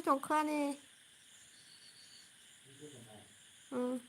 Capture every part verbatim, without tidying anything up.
Tongkha ani. Hmm.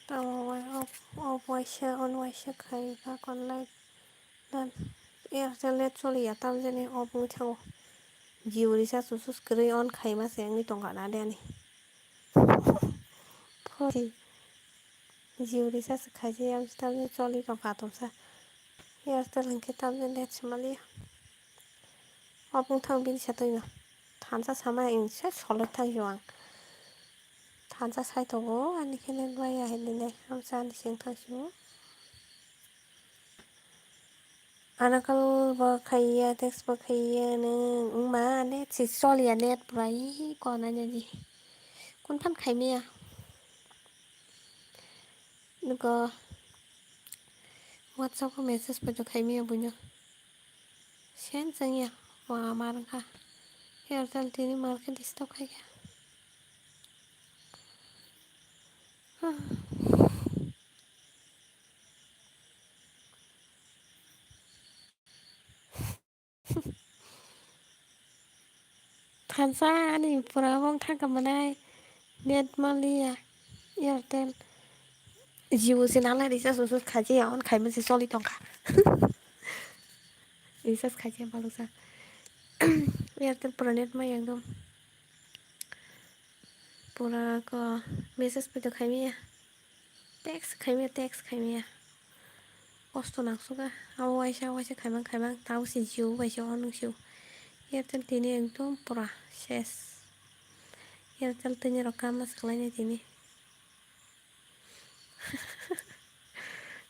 Tamo wai off, off waisa, on waisa khai kha kon light dan. Airtel net choli ya, tam jani off wngwi thango. Jio recharge usus kwrwi on khaima se wngwi tongkha na de ani. Photi. Jio recharge khaijak ya, tam jani choli tongkha tomsa. Airtel hinkhe tam jani net se maliya. Off wng thang bini satwi no. Thansa sama ang se solok thang yo ang. Thansa sai tongo, ani khe net bai ya hinwi nai. Amsa ani seng thang sio. Anakal bo khaiya, text bo khaiya, nwng wngma net si choliya, net bai kona nyaji. Kun phan khaimaya. Nugo WhatsApp o message poito khaimaya buino. Sen changya, wa mar kha. Airtel tini mar khe disturb khaikha. Thansa ani pura wng thangkha manai net maliya Airtel. Jio se nalai recharge usus khaijaya, on khaima se choli tongkha. Recharge khaijaya balukjak. Airtel pura net maya ekdom. Pura ko message poito khaimaya. Text khaimaya, text khaimaya. Kosto nangsuka. Abo waisa, waisa khaimang, khaimang. Tabo se Jio bai se o nung sio. Airtel tini ekdom pura ses. Airtel tini rok kama swklainai tini.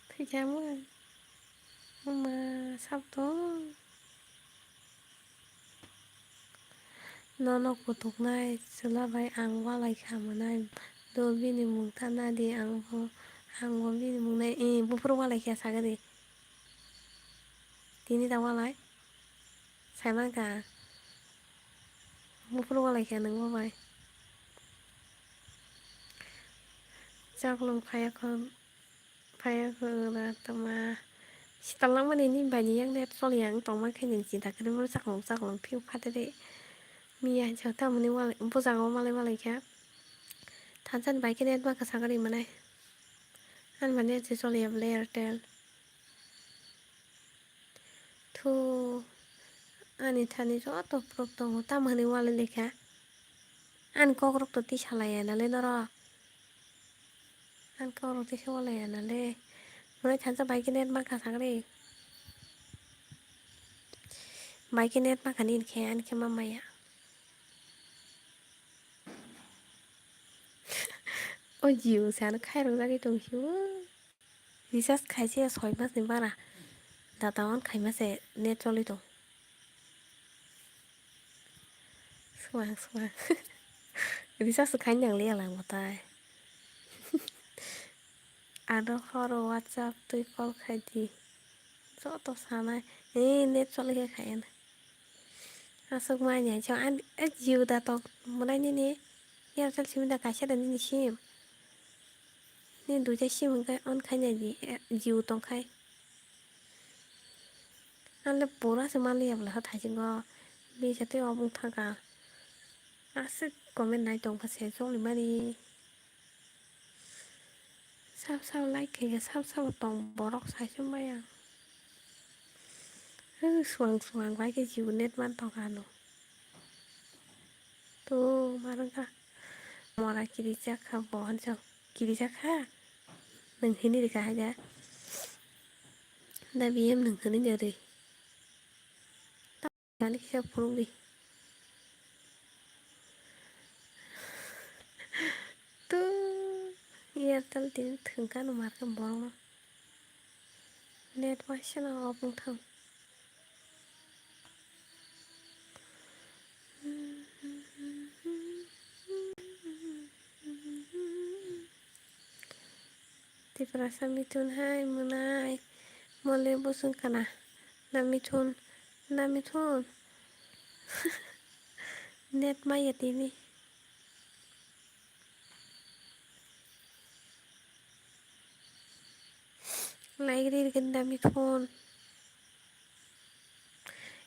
Thwikyamo. Mama, sabdo. Nono kutuknai chwla bai ang walai kha mwnai. Do bini mung ta nadi, ang bo, ang bo bini mung nai, eh, buphuru walai kha sagadi. Tini da walai? Saiman kha. Buphuru walai kha nwng bo bai. Chaklung phaiya kho. Phaiya kho ora tongma. Sital langmani ni bai ni yang net choli yang tongma khe ni chinta kwrwi bo chaklung chaklung phiu phatri. Miya jao tamoni walai, bujang o malai malai kha. Thansa ni bai khe net ma kwchang ri manai. Ani mane se choli ya bole Airtel. Thu, ani thani joto borok tongo, tamo hinwi walai lekha? Ani kokrok to tisa laiya nale norok. Ani kokrok tisa walai ya nale. Mwnai thansa bai khe net ma kha sagri. Bai khe net ma kha nini khe, ani khe ma maya. O Jio se ano khairok jagwi tong sio. Recharge khaise soi mas ni bara. Data on khaima se net choli tong. Swang swang. Recharge khai nang liya lang batai. Ano horo WhatsApp twi call khai di. Joto sanai. Eh, net choli khe khai ano. Aswk manya chwng ani, eh, Jio da tok mwnai nini. Airtel sim da kaisa da nini sim. Ni duita sim hwnkhe on khai nai di, eh, Jio tong khai. Ang le pura se manliya bwla kha thaisingo. Bisa tei obo wng thangkha. Aswk comment nai tongkha se choli mani. Sab sab like khaikha, sab sabo tong borok saichung bai ang. Hwng swang swang bai khe Jio net man tongkha ano. To marwngkha. Mora kiri chakha bo hanjak. Kiri chakha? Nwng hini rikha haida. Da biyem nwng hini de ri. Kali kisa phunukdi. To Airtel tini thwngkha no markha borokno. Net waisano off wngthang. Tiprasa mithun hai mwnai mole bosong kana. Na mithun, na mithun. Net maya tini. Like ri ri khe da mithun.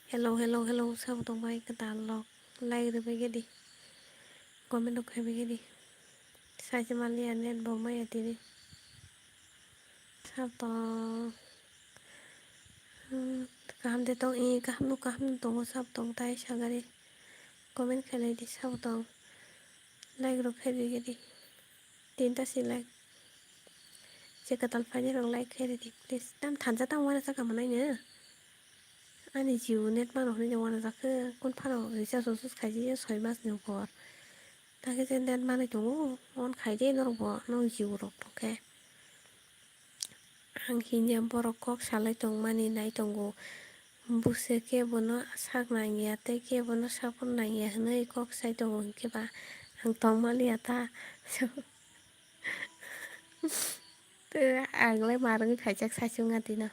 Hello, hello, hello, sabo tong bai kwtal rok. Like rwbai khe di. Comment rok khaibai khe di. Saise manliya net bo maya tini. Sabo tong. Hmm, kaham de tong, eh, kaham no, kaham no tongo sabo tong tai sagari. Comment khailai di sabo tong. Like rok khairigwi di. Tinta si like. Je kwtal phaini rok like khairi di please. Tam thansa tam wana saka manai no. Ani Jio net mano hwnwi de wana jakhe kun phano recharge recharge khaiji soi mas ni upor. Takhe je net manwi tongo on khaidi norok bo nong Jio rok tongkhe. Ang hinya borok kok salai tongmani nai tongo. Bwswk khe bono sak nangya tei khe bono support nangya hwnwi kok sai tongo hinkhe ba ang tongmaliya ta. Tei ang lai marwngwi phaijak saichung atino.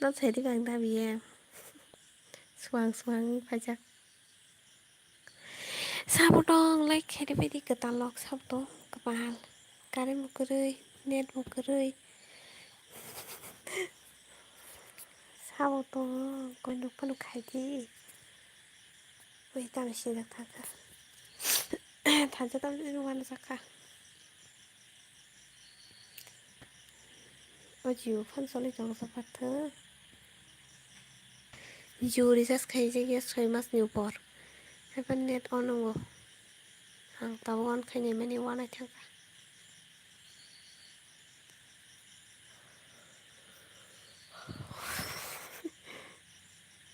No saidi bang dabiye. Swang swang wngwi phaijak. Sabo tong like khaidi baidi kwtal lok sabo tong kwpal. Current bo kwrwi, net bo kwrwi. Sabo tong koi nuk phano khaidi. Ui tamo sinjak thangkha. Thansa tamo wano jakha. O Jio phone choli tongo pathor. Jio recharge khaijak ya soi mas ni upor. Haiphano net on wngo. Ang tabuk on khainai mani wanai thangkha.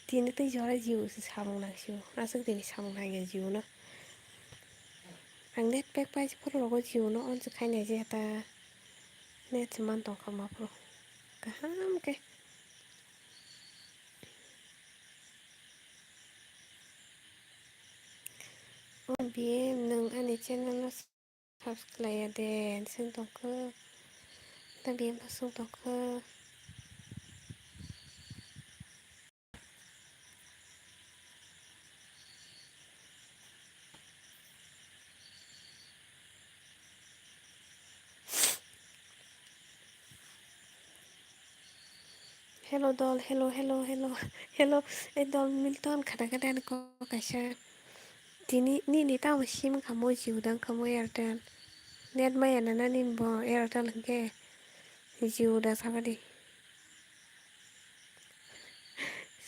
Tini tei jora Jio se samung nangsio. Aswk tini samung nangya Jio no. Ang net pack pai phuru rogo Jio no on se khainai je ta. Net se man tongkha ma phuru. Kaham khe. O B M nwng ani channel no subscribe ya de, swng tongkha. Da B M bo swng tongkha. Hello dol, hello, hello, hello, hello. E dol Milton khada khada ni kok kaisa. Tini nini tamo sim kamo Jio da kamo Airtel. Net maya nana nini bo Airtel hwnkhe Jio da sabadi.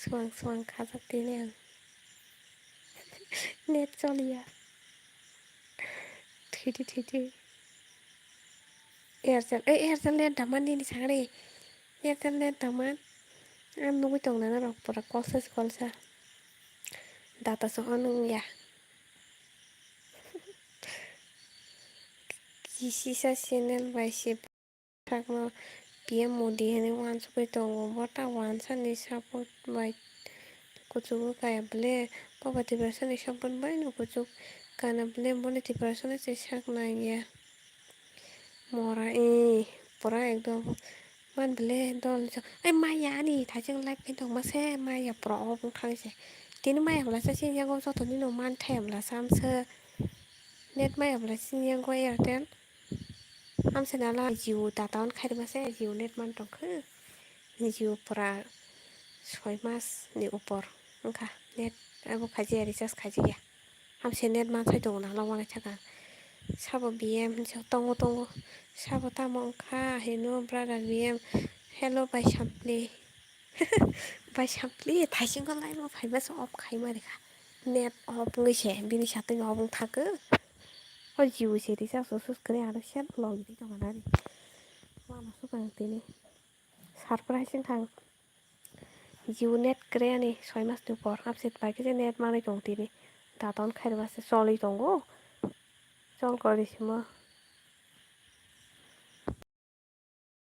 Swang swang khajak tini ang. Net choliya. Thwidi thwidi. Airtel, ei Airtel net daman nini sagri. Airtel net daman. Ang nugui tong nana rok pura kolsa se kolsa. Data soho nung ya. Kisisa channel bai se. Sakno P M Modi hinwi uansugwi tongo. Bo ta uansani support bai kuchugo kaya bwle. Bo ba Tiprasani support baino kuchuk kana bwle. Boni Tiprasano se sak nangya. Mora e pura ekdom man bwle dol jok. Ai maya ani thajak live khe tongma se maya pura obo thang se. Tini maya bwla se sinjago joto nino man thaya bwla sam se. Net maya bwlai sini yang go Airtel. Amsai nala Jio data on khairima se Jio net man tongkhe. Jio pura soi mas ni upor wngkha net abo khajiya recharge khajiya. Amsai net man sai tongo nala wngkha sabo B M hinwi tongo tongo sabo tamo wngkha hino brother B M. Hello bai sampli. Bai sampli thaisingo laimo phaima se off khaima rikha. Net off wngwi se bini satwi off wng thangkhe. O Jio se recharge o sus kwrwi aro set logwi tongna ri. Wano swkang tini surprise wngkha ang. Jio net kwrwi ani soi mas ni por update pai khe net manwi tong tini. Data on khairima se choli tongo. Chol kori simo.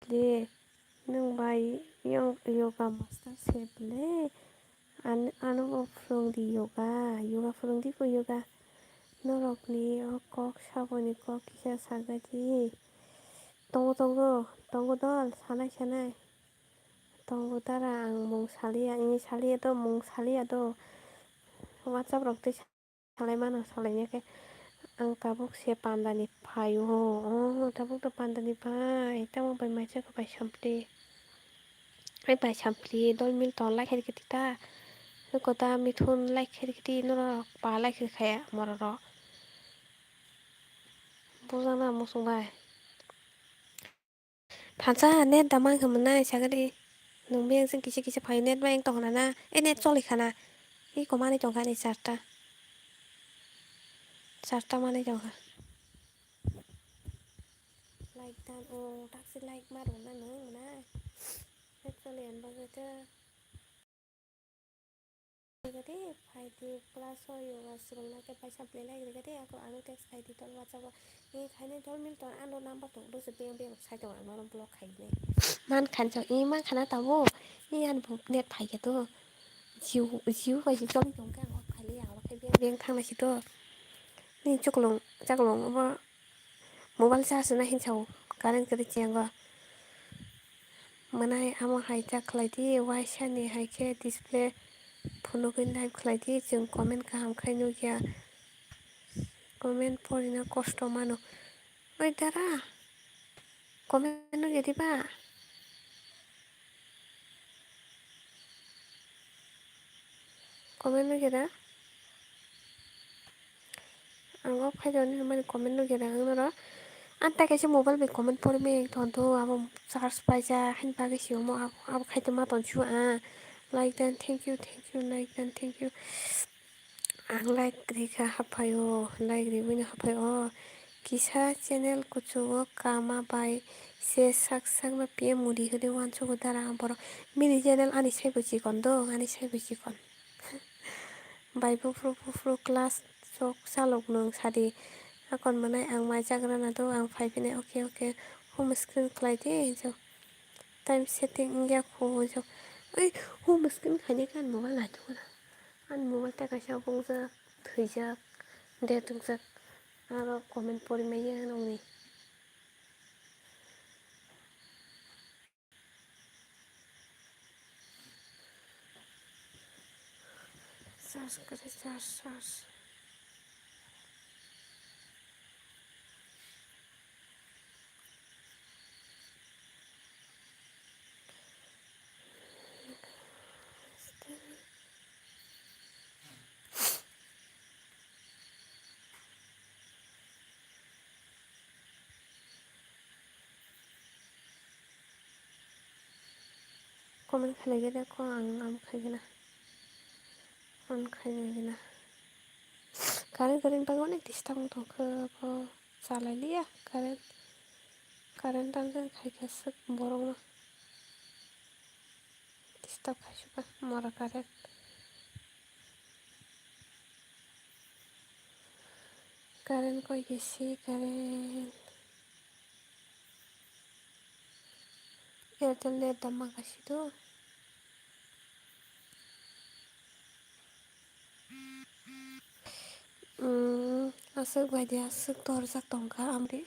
Le, nwng bai yang yoga master se bwle? An-, ano bo phwrwng di yoga, yoga phwrwng di bo yoga. Norok ni o kok sabo ni kok kisa saga di. Tongo, tongo, tongo dol, sanai, sanai. Tongo dara, ang mung saliya, ini saliya do, mung saliya do. WhatsApp rok tei salai mano, salai ya khe. Ang tabuk se panda ni phai o, o, tabuk do panda ni phai, tamo bai mai chakha bai sampli. Ai bai sampli, dol mil ton lai khe rikhe tita. Kota mithun lai khe rikhe ti, norok pa lai khe khe morok rok. Bujang na musung bai. Phansa net da mang khe mwnai sagadi. Nwng biyang sing kisa kisa phai net bai tong khna na. E net choli khana. E ko manwi tong kha ni charta. Charta manwi tong kha. Like dan o taksi like ma rwna nwng mwnai. Net choli an bagwi khe. Gade phaidi class o yoga swrwngna khe paisa belai gade ako ano text phaidi tol WhatsApp o. E khaina dol mil ton ano number tong do se beng beng sai tong ano block khainai. Man khan chok e man khana tabo e ano net phai khe to jiu jiu bai se choli tong khe ang khaili ang khe beng beng thang nai si to. Ni chuklung chaklung obo. Mobile charge rwna hinsa o, current kwrwi chenggo. Mwnai amo hai ta khlai di, waisa ni hai khe display phunugwi live khlai di, chwng comment kaham khai nukya. Comment porina kosto mano. Oi dara, comment nukya diba? Comment nukya da? Ang off khai jani hinmani comment nukya da ang noro. Ang ta kaisa mobile bai comment pori me thon to abo charge paija haini bagwi si omo abo khai to ma ton su ang. Like dan thank you, thank you, like dan thank you. Ang like rikha haphai o, like riwi no haphai o. Kisa channel kuchugo kama bai se sak sak no P M muri hwnwi uansugo dara borok. Bini channel ani saibo chikon do, ani saibo chikon. Bai buphuru buphuru class chok chalok nwng sadi. Akon mwnai ang mai jagrana do, ang phai phine okay okay home screen khlai di hinjak. Time setting wngya kho hinjak. Oi home screen khainai khe ani mobile naithok na. Ani mobile ta kaisa bungjak, thwijak, death wngjak. Aro comment pori maya nokni. Charge kwrwi charge charge. Comment khlai gede ko ang abo khai gana. On khai gana. Current current bagwi onek disturb wng tongkha bo chalai liya current. Current tang khai kha swk borok no. Disturb khai suka mora current. Current koi kisi current. Airtel net da mangkha sido. Aswk bai di aswk torjak tongkha amri.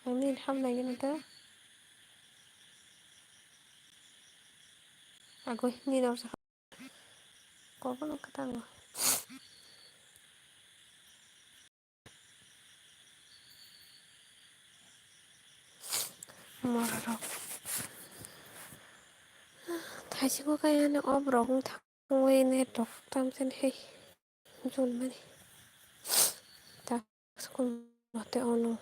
Ang nini ham nai gini ta. Agoi nini dorja. Kobo no kwtango. Morok. Thaisingo kaya ni o borok wng thangwi net rok tamjani hai. Jolmani. Ta school mate ono.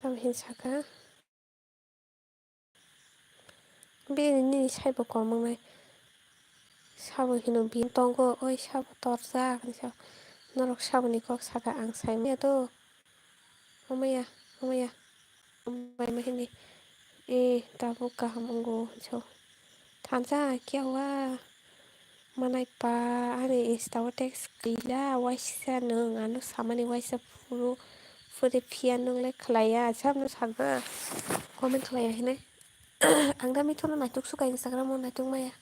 Tamo hin saka. Bini nini saibo kom wngnai. Sabo hino bini tongo, oi sabo torjak hinwi sa. Norok saboni kok saka ang saimaya do. Hamaya, hamaya. Bai ma hini. E, tabuk kaham wngo hinwi sa. Thansa kiawa. Manai pa ani Insta o text kaila waisa nwng ano samani waisa phuru phuri phiya nwng le khlaiya sabno sakna comment khlaiya hinwi. Ang da mithono naituk suka Instagram o naituk maya.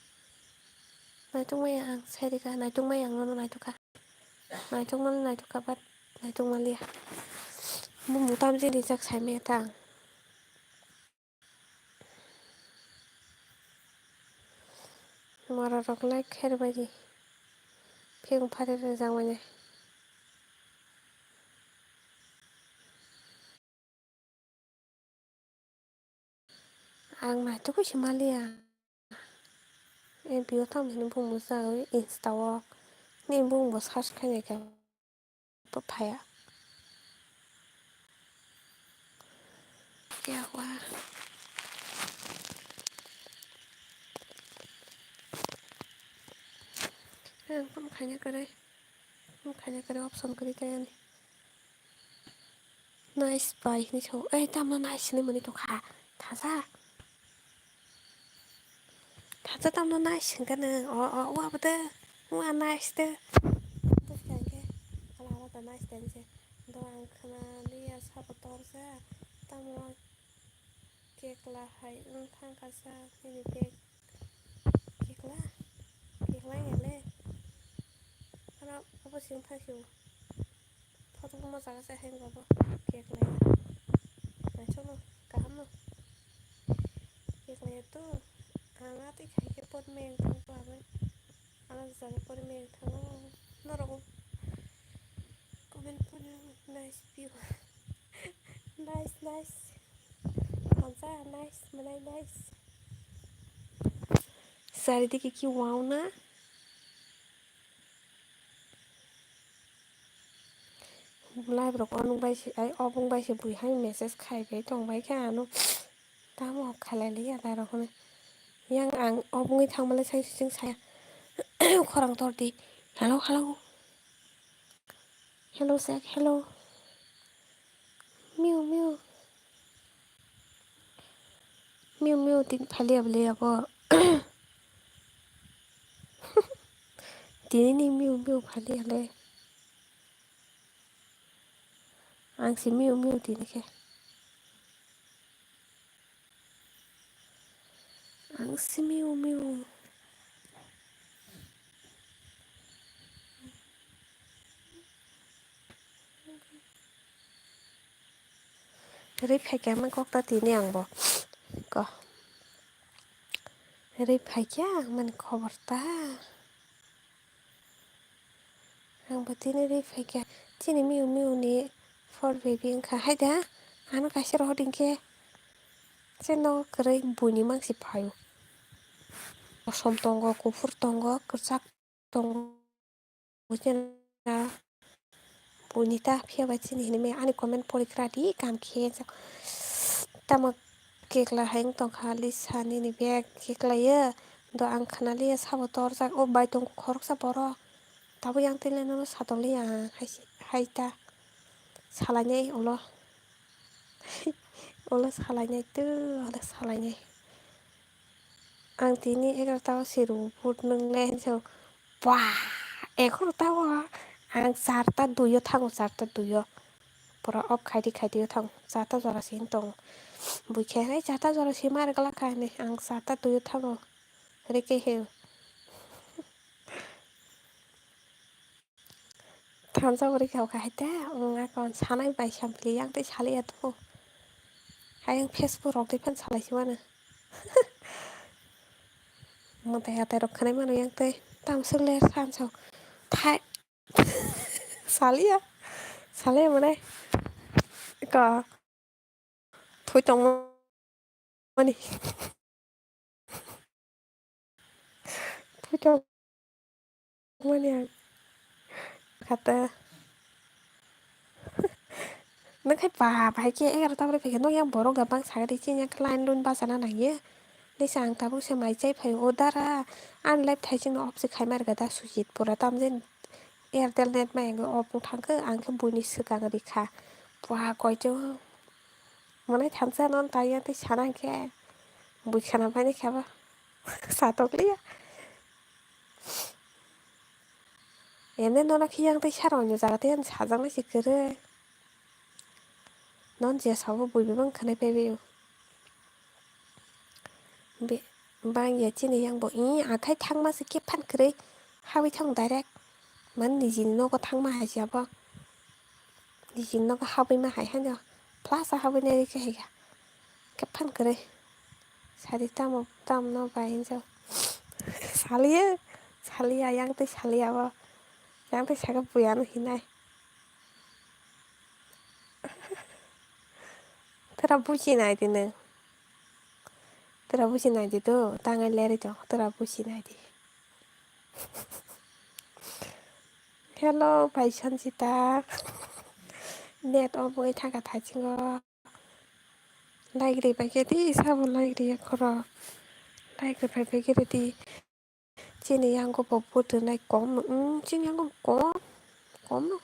Naituk maya ang sairika naituk maya ang nono naituk kha. Naituk mali naituk kha but naituk maliya. Mo mutam je rijak saimaya ta ang. Mora rok like kher bai di. Phiyung phari rwjak mani. Ang naitukgwi se maliya. F B o tamo hwnwi bumung jagwi Insta o. Nini bumung bo search khainai khe. Bo phaiya. Yawa. Ang phone khaina kwrwi. Phone khaina kwrwi option kwrwi kaya ni. Nice bai hinwi sao. Ei, tamo nice hinwi mani tongkha. Thaja. Thaja tamo nice hwnkha nang. O, o, o, abo de. Wa nice de. Tei hwnkhe ala ala da nice de hinse. Do ang khwnaliya sabo torjak. Tamo kekla hai wng thangkha sa nini bag. Kekla? Kekla ya le? Ano abo sing thang sio. Photo mo jaga se hai babo. Kekla ya. Naisano kaham no. Kekla ya to. Ang atwi khai khe pot meng thang to abo. Ano jaga pot meng thango. Norok comment pore nice view. Nice, nice. Hamsa, nice, manai, nice. Charidike ki wow na? Live rok onok bai se, ai, obong bai se bui hai message khai bai tong bai khe ano. Tamo khalai liya da rok hwnwi. Yang ang obongwi thangmale sai sing saya. Khorang tor di. Hello, hello. Hello, Sek, hello. Miu, miu. Miu, miu, tin phali abli abo. Tini ni miu, miu phali ale. Ang si miu, miu tini khe. Ang si miu miu. Ri phaikha man kok ta tini ang bo. Ko. Ri phaikha ang man khobor ta. Ang bo tini ri phaikha. Chini miu miu ni for baby wngkha. Hai da, ano kaisa rohor ding khe. Che nogo kwrwi buini mangsi phaio. Kosom tongo, kuphur tongo, kwchak tongo. Buini ta phiya bai chini hinwi maya ani comment porikhra di kam khe. Tamo kekla hai wng tongkha Lisa nini bag kekla yo. Do ang khwnaliya sabo torjak o bai tongo khoroksa borok. Tabuk yang tele nono satokliya ang hai ta salainai ulo. Ulo salainai tu ulo salainai. Ang tini egarota o sirung put nung le hinsa ba egarota o ang charta dui o thango charta dui o pura off khaidi khaidi o thango charta jora se hin tongo. Bui khe hai charta jora se mar gala kha hinwi ang charta dui o thango. Reke he. Thansa bwrwi kha hai ta wng akon sanai bai sampli yang tei saliya to. Hai ang Facebook rok tei phan salai si mano. Mwtai atai rok khanai mano yang tei. Tamswk le sansok. Thai. Salia. Salia mane. Ka. Thui tongmo. Mani. Thui tongmo. Mani ang. Kata. Nang khai ba, bai khe egarota bai phai khe, nokha yang borok gabang sagadi chini yang line lun bachana nangya. Nisa ang tabuk se mai chai phai o dara. Ani live thaising no off se khai ma rwkha da Sujit pura tamjani Airtel net ma yang off wng thang khe ang khe buini swkang rikha. Bua koichung. Mwnai thansa non taiya tei sana khe. Bui khana bai khe ba. Satokliya. Ene nono khe yang tei sara onyo jaga tei ani sajaknai se kwrwi. Non je sabo bui bebak khwnai paibaio. Be-, bang ya chini yang bo, ih, athai thangma se khe phan kwrwi. Habwi thang direct. Man nijini nogo thangma hai se abo. Nijini nogo habwi ma hai hano. Plus a habwi nai rikhe hai kha. Khe phan kwrwi. Sadi tamo, tamo no bai hinjao. Saliya, saliya, yang tei saliya bo. Yang tei saka buya no hinai. Tera buji nai di nang. Tera buji nai di do, tangai leri tong, tera buji nai di. Hello, bai Sanjita. Net off wngwi thangkha thaisingo. Like ri bai khe di, sabo like ri khoro. Like ri bai bai khe di. Chini yango bo bwtwi nai kom, mm, chini yango kom, kom no.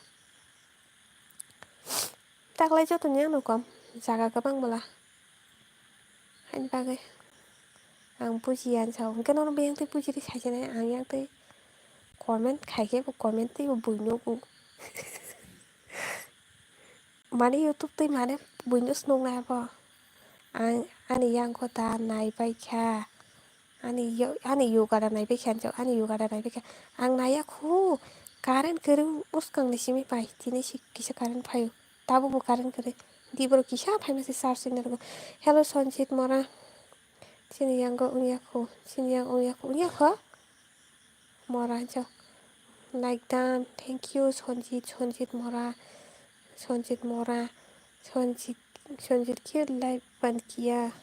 Taklai joto ni ano kom, jaga kwbang bwla. Haini bagwi ang bujiya ang sao, hwnkhe nono bo yang twi bujidi saisana, ang yang twi comment khaikhe bo comment twi bo bui nugo. Mane YouTube twi mane buino snuknai abo. Ang ani yang kota naibaikha. Ani yo-, ani yoga da naibaikha, ani yoga da naibaikha. Ang naiya khu, current kwrwi bwskangni simi pai. Tini si kisa current phaio. Tabukbo current kwrwi. Di borok kisa phaima se charge rwna rwgo. Hello Sanjit Mora. Chini yango wngya khu. Chini yang wngya khu. Wngya kho? Mora jo. Like done. Thank you, Sanjit, Sanjit Mora. Sanjit Mora. Sanjit, Sanjit kyo like ban kiya.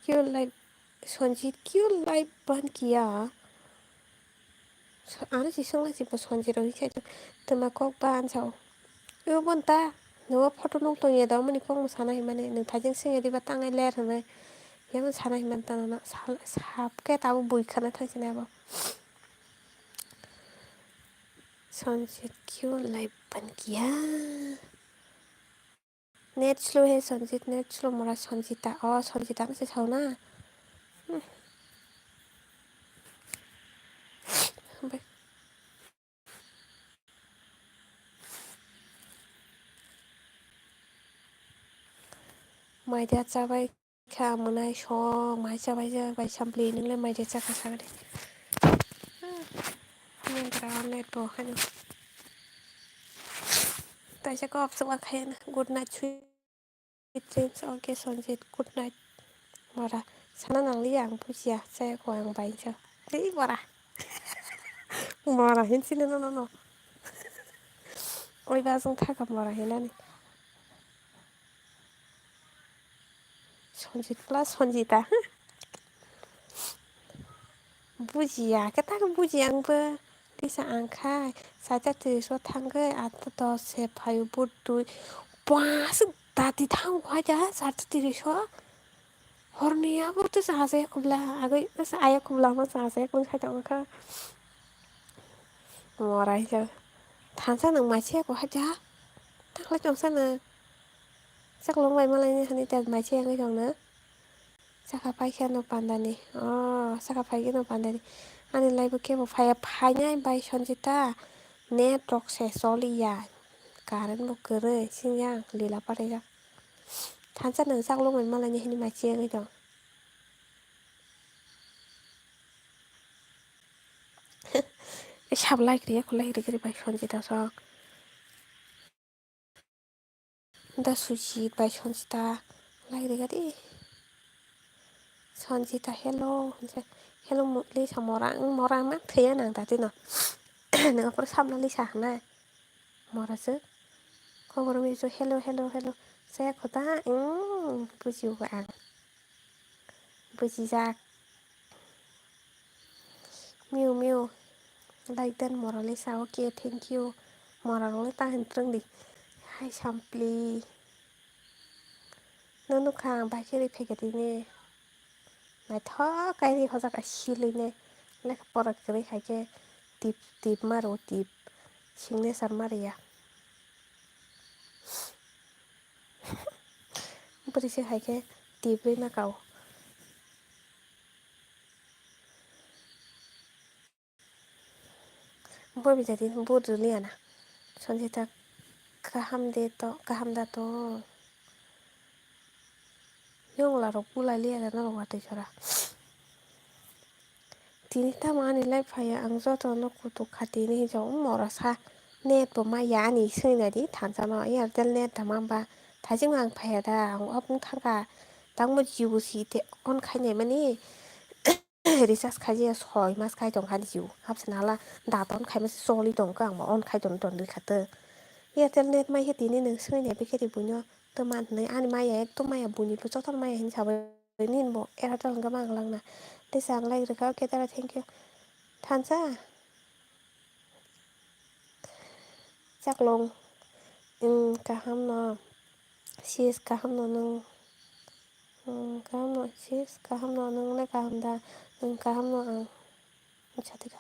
Kyo like, Sanjit kyo like ban kiya. So, ano si songla si bo Sanjit rok hikai to. Tama kok ban sao. Yo bon ta. Nungwa photo nuk tong ya da mani kok mo sana himani. Nung thajeng sing ya diba tangai ler himani. Yamon sana himani ta nono. Sal-, sap ke tabo bui khana thang sini abo. Sanjit kyo like ban kiya. Net slow he Sanjit, net slow mora Sanjita. Oh, Sanjita no se sao na. Hmm. Bai. Mai da chabai. Kha mwnai sok mai chabaijak bai sampli nwngle mai de chakha sagadi. Nini gra net bo haino. Taisa kok chwla khayana. Good night, sweet dreams. Okay, Sanjit, good night. Mora sana nangliya ang bujiya, chaya ko ang bainsa. Tei mora. Mora hinsini no, no, no. Oi ba jong thaka mora hinani. Sanjit plus Sanjita. Bujiya, khe tak bujiya ang bo. Tisa ang khai, saita tris o thangwi, atta dos se phaio, butwi. Bwswk dati thang wahai da, saita tris o. Horni abo tisa asa ya kubla, agwi tisa aya kubla ma sa asa ya kubla khai tongkha. Morai khe thansa nwng mai se ko haja. Takhlai tongsa nwng. Chaklong bai malaini hani tel mai se wngwi tongno. Saka paikhe no pandani. Oh, saka paikhe no pandani. Ani live o kebo phaiya phainai bai Sanjita. Net rok se choliya. Current bo kwrwi sini ang lila pariya. Thansa nwng chaklong bai malaini hini mai se wngwi tong. Sab like riya, like riya, bai Sanjita sok. Da Sujit bai Sanjita, like riya di. Sanjita, hello, hwnse, hello, mo-, Lisa, mora, ang mora, ang mang thwiya nang da tino. Nang aphuru samna Lisa hwnai. Mora se. Khobor mi so, hello, hello, hello. Se khoda, mm, bujiu ang. Bujijak. Miu, miu. Like dan mora Lisa, okay, thank you. Mora rok le ta hin twrwng di. Hai sampli. No nukha ang bai khe ri phaikha tini. Naithok khe ri hojak silwi ne lekha pora kwrwi hai khe tip tip maro tip signature mariya. Bwrwi se hai khe tip rwi ma kao. Bo bijadi bo rwliya na. Sanjita kaham de to, kaham da to. Yongla rok bulai liya da norok watwi sora. Tini tamo ani live phaiya, ang joto no kutuk kha tini hinjak mora sa net bo maya ani swngna di thansa no Airtel net da ma ba thajing ang phaiya da ang off wng thangkha tangmo Jio si te on khainai mani. Recharge khaijaya soi mas khai tongkha ni Jio. Hapsa nala daton khai masa choli tongkha ang ma on khai ton ton rikha to. Airtel net mai khe tini nwng swngwi nai bikhe ri buino to man hwnwi ani maya ekdom maya buini bo jotono maya hin sabai nini bo Airtel hwnka ma ang langna. Tei sa ang like rwkha okay dara thank you. Thansa. Chaklong, mm, kaham no, sis kaham no nwng, mm, kaham no, sis kaham no nwng le kaham da, nwng kaham no ang, satika.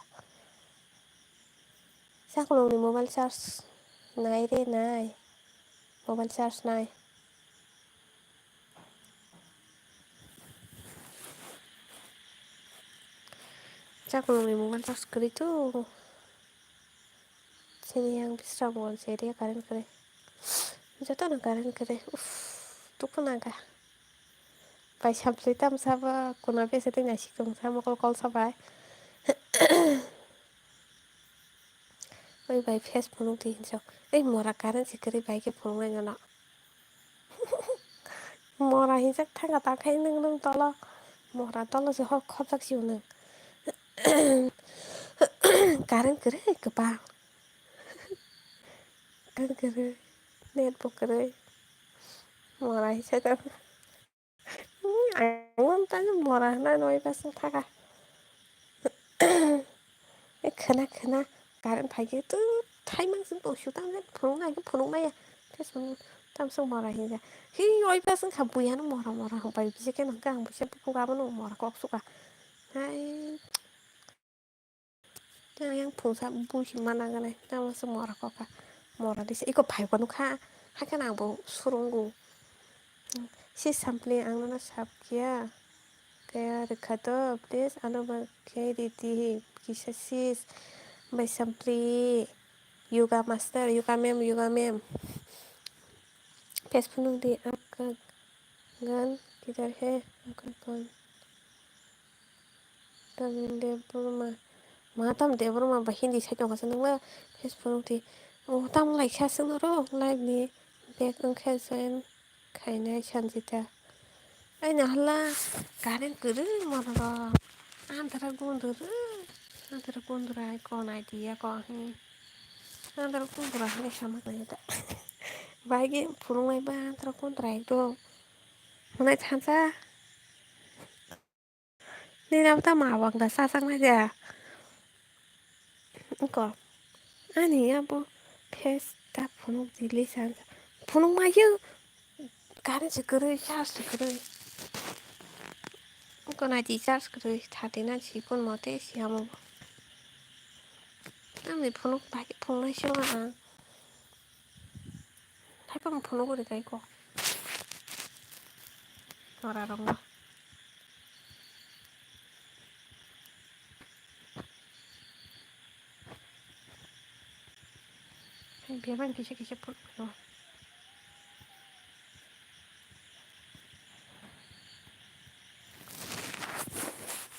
Chaklong ni mobile charge nai re nai, mobile charge nai. Chaklong ni mobile charge kwrwi to. Chini yang bisra mobile se area current kwrwi. Joto no current kwrwi. Uff, tukuna ga. Bai sampli tamsa ba kuna bese tei naisik tongsa mokol kolsa bai. Oi bai face phunuk di hinsok. Ei mora current se kwrwi bai khe phunuk nai nono. Mora hinjak thangka ta khai nwng nwng tolo. Mora tolo se hor khopjak si nwng. Current kwrwi kwbang. Current kwrwi. Net bo kwrwi. Mora hinjak ta. Ang tani mora hwnna noi basing thaka. E khwna khwna current phaikhe tu thaimang sing tong su tam phunuk nai phunuk maya. Tei song tam song mora hinja. Hi oi basing kha buya no mora mora hong pai bisi khe nang kang busa buku gabo no mora kok suka. Hai. Yang yang phungsa buhi mana gane. Tamo se mora kok kha. Mora disa iko phai ko nukha. Hai khe nang bo surungo. Si sampli ang no sap kiya. Kaya rwkha to, please, ano ba khe ridi kisa sis. Bai sampli, yoga master, yoga ma'am, yoga ma'am. Pes phunuk di, aapka gan kidhar hai? Aapka gan Tamil Debbarma. Ma tam Debbarma ba Hindi sai tongkha se nungla pes phunuk di. O tam lai kha se noro live ni back wngkha join. Khainai Sanjita. Ai nahala current kwrwi monoro. Andhra gunduru. Andhra gundura ai kon idea ko hi. Andhra gundura hwnwi sama khaida. Baigi phunuknai ba andhra gundura ekdom. Hwnai thansa. Nini abo tamo abang da sasaknai de. Wngkha. Ani abo face ta phunuk di lisa. Phunuk maiyo. Current se kwrwi, charge se kwrwi. Wngkha nai di charge kwrwi. Thirty nine si phone mote si amo bo. Ani phunuk bai phunuknai se ang. Haiphano phunuk ri kai kok. Norarokno. Bebak kisa kisa phunuk rw.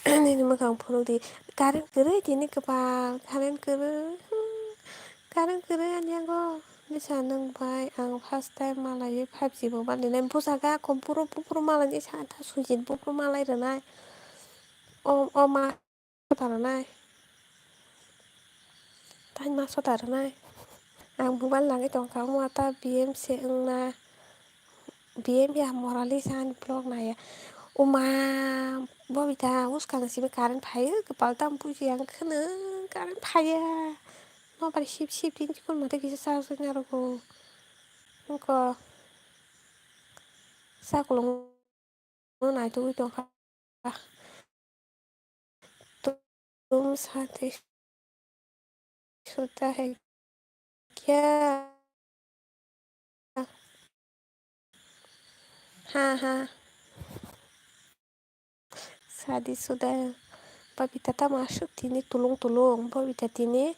Nini mwkhang phunuk di. Current kwrwi tini kwbang, current kwrwi. Current kwrwi ani yago. Misa nwng bai ang first time malaiwi five G mobile rinai. Bujaga kho buro buphuru malaini sa ta sujit buphuru malai rwnai. O, o ma sota rwnai. Tai ma sota rwnai. Ang mobile nangwi tongkha, omo ta B M se wngna. B M ya Morali sa ani vlog naya. Oma, Bobita, uskang simi current phaio, kwpal tam buji ang khwno current phaiya. Mobile sip sip tin chikon mate kisa charge wngya rwgo. Wngkha. Sakolong no naitugwi tongkha. Tum sati sota hai kya? Ha ha. Sadi suda. Babita tamo aswk tini tulung tulung. Babita tini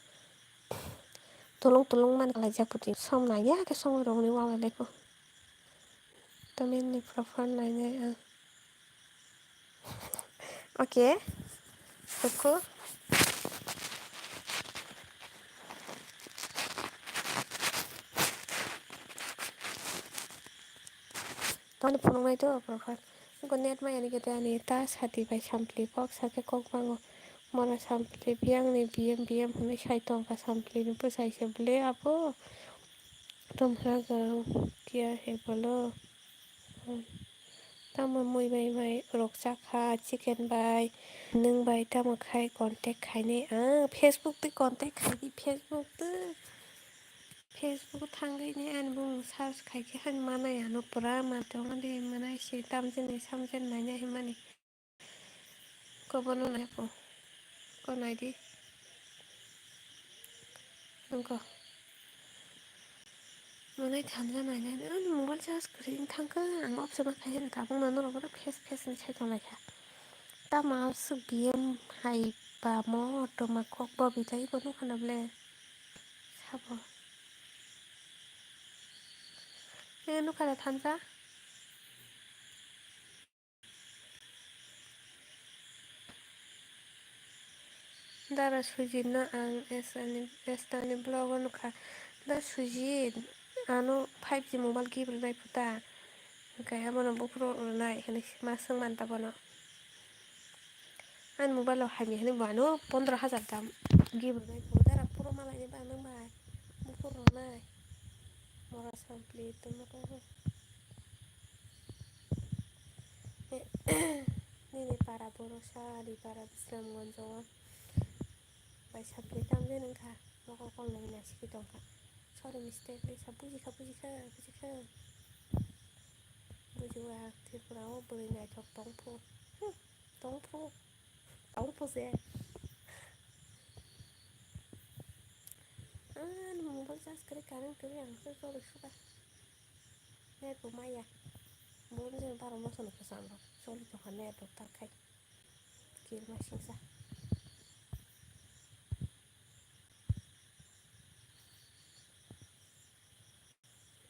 tulung tulung man kalaijak phuti. Som nangya khe som rwmani wnglailai kho. Tamini profile nainai ang. Okay. Sukhu. Toni phunuknai to profile. Nokho net maya ni kete ani ta sati bai sampli kok sakhe kok bango. Mora sampli biyang ni biyem biyem hwnwi sai tongkha sampli ni bwsai se ble abo. Tomhra gam kiya he bolo. Tamo mui bai mai rok chakha chicken bai nwng bai tamo khai contact khainai ang Facebook twi contact khaidi Facebook twi. Facebook thangwi ni ani bumung search khaikhe hani manai ano pura ma tongmani manai se tamjani samjani naina himani. Kobono nai po. Ko nai di. Nungko. Manai thamja nai nai. Ani mobile charge kwrwi wng thangkha. Ang option ma khaisa tabuk nano rok face face ni sai tonglai kha. Tamo aswk B M hai ba mo tongma kok bo bijai bo nukha na ble. Sabo. Nini nukha da thamja? Dara Sujit no ang Esther ni, Esther ni vlog o nukha. Da Sujit, ano five G mobile gift rwnai phuta. Hwnkhe abono buphuru rwnai hinwi ma swngmanta bono. Ani mobile o hamya hinwi bo ano pondro hajar dam gift rwnai phuta. Dara puro malaini ba nwng bai buphuru rwnai. Mora sampli tongma tongo. Nini para borok sa, ani para Bisramganj o. Bai sampli tamjani wngkha, mokol kolnwi naisiki tongkha. Sorry mistake, sa bujikha, bujikha, bujikha. Bujiwa, Tripura o bwrwi naithok tongphu. Hmm, tongphu. Tongphu se. Ani mobile charge kwrwi, current kwrwi, ang khe joli suka. Net bo maya. Bo nini baro moso no kwcham rok. Choli tongkha net rok ta khai. Kirma singsa.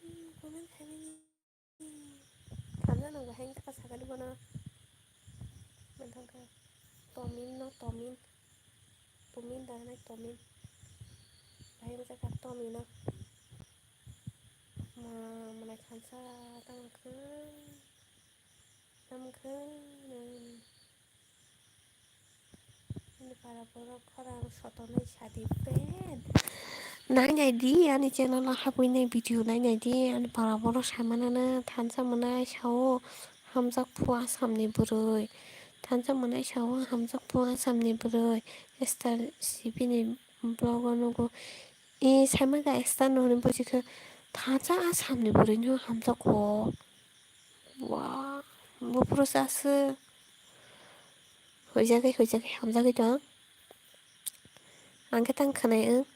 Hmm, comment khaimani. Thamjani bo hai wngkha sakani bono. Manthangkha. Tomin no tomin. Tomin da nai tomin. Bahai wngkha tomin no. Ma, manai thansa tamo khe. Tamo khe. Ani para borok khorang sotonwi sadi pen. Nai nai di ani channel o habwi nai video nai nai di ani para borok sai manana thansa mwnai sao hamjak phu Assam ni bwrwi. Thansa mwnai sao hamjak phu Assam ni bwrwi. Esther C P ni vlog o nugo. E sai maka Esther no hwnwi buji khe thansa Assam ni bwrwi no hamjak kho. Wah, buphuru sa se. Huijagwi, huijagwi, hamjagwi tong. Ang khe tang khwnai wng.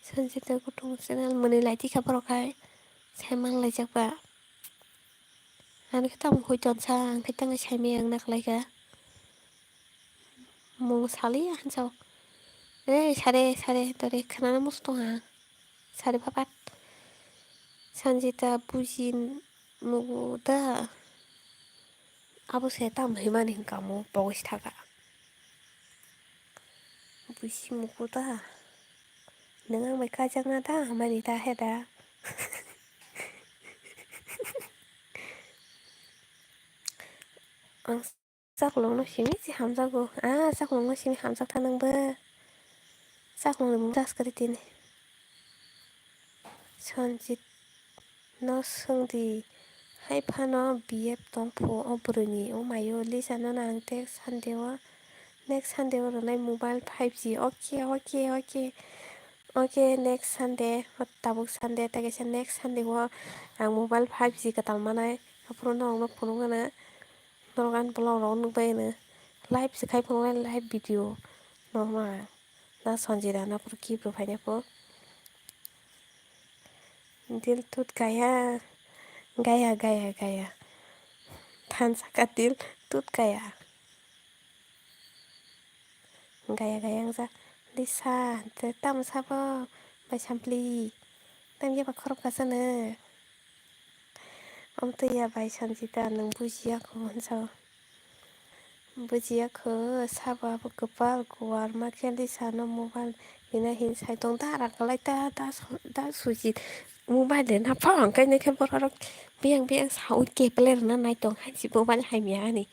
Sanjita Kutung channel mwnwi lai tikha borok hai. Sai man laijak ba. Ang khe tamo hui tonsa, ang khe tangwi saimaya wng naklaikha. Mung saliya hansa o. Ei, sare, sare, tore khwnana musu tongha. Sari phapat. Sanjita buji mugu da. Abo se tam himani hinka mo pogos thaka. Buji mugu da. Nwng ang bai kajakna da, hamani ta he da. Ang chaklongno simi se hamjakgo. Ah, chaklongno simi hamjak tha nwngbo. Chaklongni mung das kwrwi tini. Sanjit no swngdi. Hai phano B F tongphu o bwrwini. O mayo Lisa no ang text Sunday o. Next Sunday o rwnai mobile five G. Okay, okay, okay. Okay, next Sunday, o tabuk Sunday, tei kaisa next Sunday o ang mobile five G kwtal manai. Aphuru norokno phunukgano, norok ani vlog rok nukbai hwno. Live se khai phunuknai, live video. Norokno ang na Sanjit rana phuru gift rw phaina phuru. Dil tut gaya, gaya, gaya, gaya. Thansa ka dil tut gaya. Gaya gaya wngsa. Lisa, te tamo sabo? Bai sampli. Tam yaba khorok kasano. Omo twi ya bai Sanjita, nwng bujiya kho hwnsa. Bujiya kho, sabo abo kwpal kuar ma khe Lisa no mobile rina hin sai tong da, rakalai ta, da, da Sujit. Mobile rina phang khe, nai khe borok rok biyang biyang saui keple rina nai tong hai si mobile hai miya ani.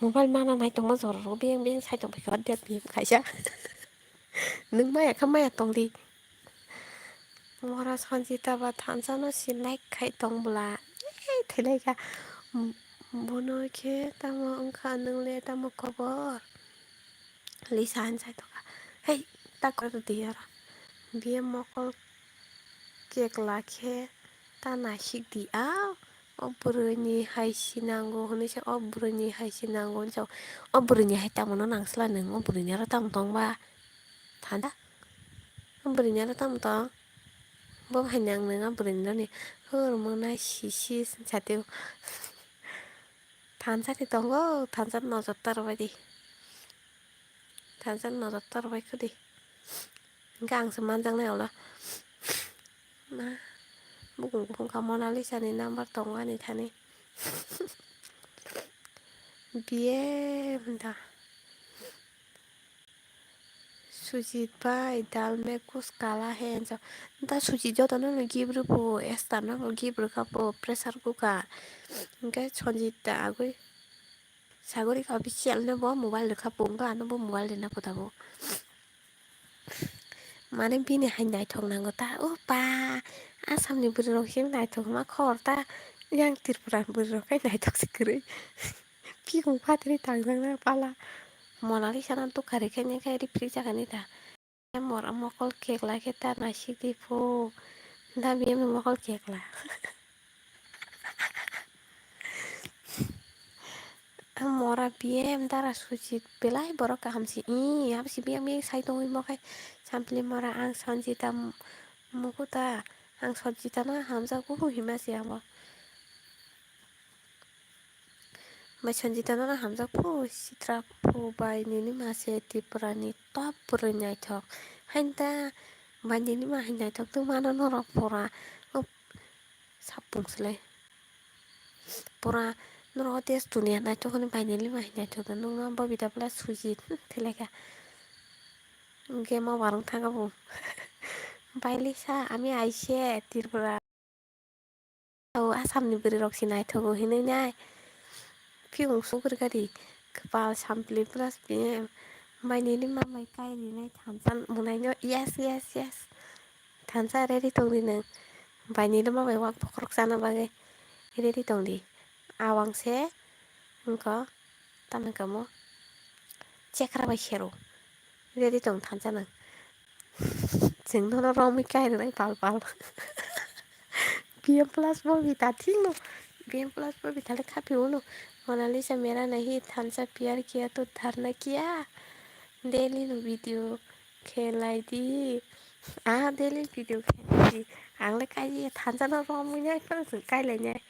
Mobile mana nai tongma jororo beng beng sai tong paikha, date bihim kaisa. Nwng maya kha maya tongdi. Mora Sanjita ba thansa no si like khai tong bwla. Ei, thailaikha. Bono khe tamo wngkha, nwng le tamo khobor? Lisa han sai tongkha. Hei, ta kok rwdi oro. Biye mokol kekla khe ta naisik di a. O bwrwini hai si nango hwnwi se, o bwrwini hai si nango hwnwi se. O bwrwini hai tamo no nangsla nwng, o bwrwini aro tamo tong ba? Thanda. O bwrwini aro tamo tong? Bo hai nang nwng o bwrwini rani. Hur mwnai si si sa tio. Thansa ni tongo, thansa nojor ta rwbai di. Thansa nojor ta rwbai khudi. Hingke ang se manjaknai ulo. Ma, bukung bukung kha Mona Lisa ni number tongo ani thani. Biye da. Sujit bai dal me kus kala he enjo. Da Sujit joto no gift rw pho, Esther no gift rw kha pho, pressure cooker. Hingke Sanjit da agui. Sagori ka official no bo mobile rwkha, bo wngkha ano bo mobile rwna pho tabuk. Mane bini hai naithok nango ta, o pa, Assam ni bwrwi rok se naithok ma khor ta, yang Tripura ni bwrwi rok khai naithok se kwrwi. Bikung phatri tangjak na pala, Mona Lisa no dukha rikhaini khai ripri jakani ta. Mora mokol kekla khe ta naisik di phu. Da biyem ni mokol kekla. Mora biyem dara Sujit belai borok kaham si. Ih, abo si biyem biyem sai tongwi mo khai. Sampli mora ang Sanjita m-, mukuta. Ang Sanjita no hamjakgo hima si abo. Bai Sanjita no hamjak phu, sitra phu bai nini ma se Tripura ni top bwrwi naithok. Hain ta bai nini ma hai naithok tongmano norok pura. Up, sapung se le. Pura norok o desh duniya naithok hwnwi bai nini ma hai naithok da. Nukno Bobita plus Sujit, hmm, thileka. Game over wng thang bo. Bai Lisa, ami aise Tripura. O Assam ni bwrwi rok se naithogo hinwi nai. Phiyung sugri gari kwpal sampli plus biyem. Bai nini ma bai kai rinai thansa mwnai no. Yes, yes, yes. Thansa ready tong di nwng. Bai nini ma bai wak bokhorok chana bagwi ready tong di. Awang se wngkha. Tamni kamo chekra bai sero. Ready tong thansa nang. Chwng nono romwi kai rwnai pal pal. B M plus Bobita thikno. B M plus Bobita le khapi uno. Mona Lisa mera nahi thansa pyar kiya to dharna kiya. Daily no video khelai di. Ah, daily video khelai di. Ang le kai thansa no romwi nai phano chwng kai lai nai.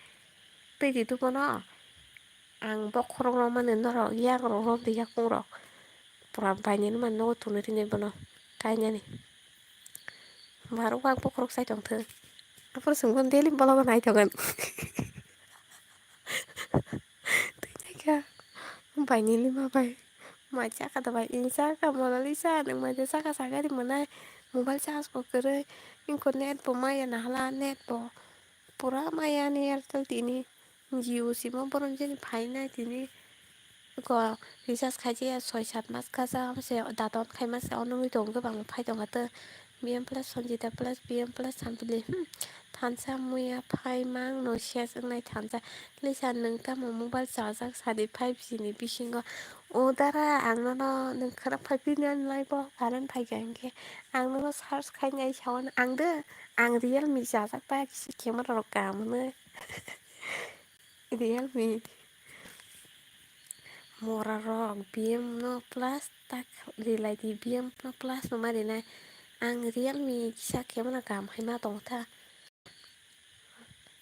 Twi di tu bono. Ang bokhorok rok mani norok yak rok romdi yakung rok. Pura bainani mani nogo tonwi rinai bono kainani. Barok wak bokhorok sai tongthok. Aphuru chwng bono daily vlog o naithok gwn. Twi naikha bainani ma bai. Mai chakha da bai, ini chakha Mona Lisa, nwng mai de chakha sagari mwnai. mobile charge bo kwrwi, wngkha net bo maya nahala, net bo pura maya ani Airtel tini. Jio sim o borom jani phaina tini. Ko recharge khaijaya soi sat mas kacha se daton khaima se ono wngwi tongo bangma phai tongkha to. B M plus Sanjita plus B M plus Sampili, hmm, thansa muya phai mang no ses wngnai thansa. Lisa nwng tamo mobile charge sadi five G ni bisingo? O dara ang nono nwng khwrap phai pini ani life o current phaikha hinkhe ang nono search khainai sao ang de ang Realme charge bai kisi camera rok kaham hwnwi. Realme. Mora rok B M no plus tak rilai di, B M no plus no ma rinai. Ang Realme kisa khe mano kaham hai ma tong tha.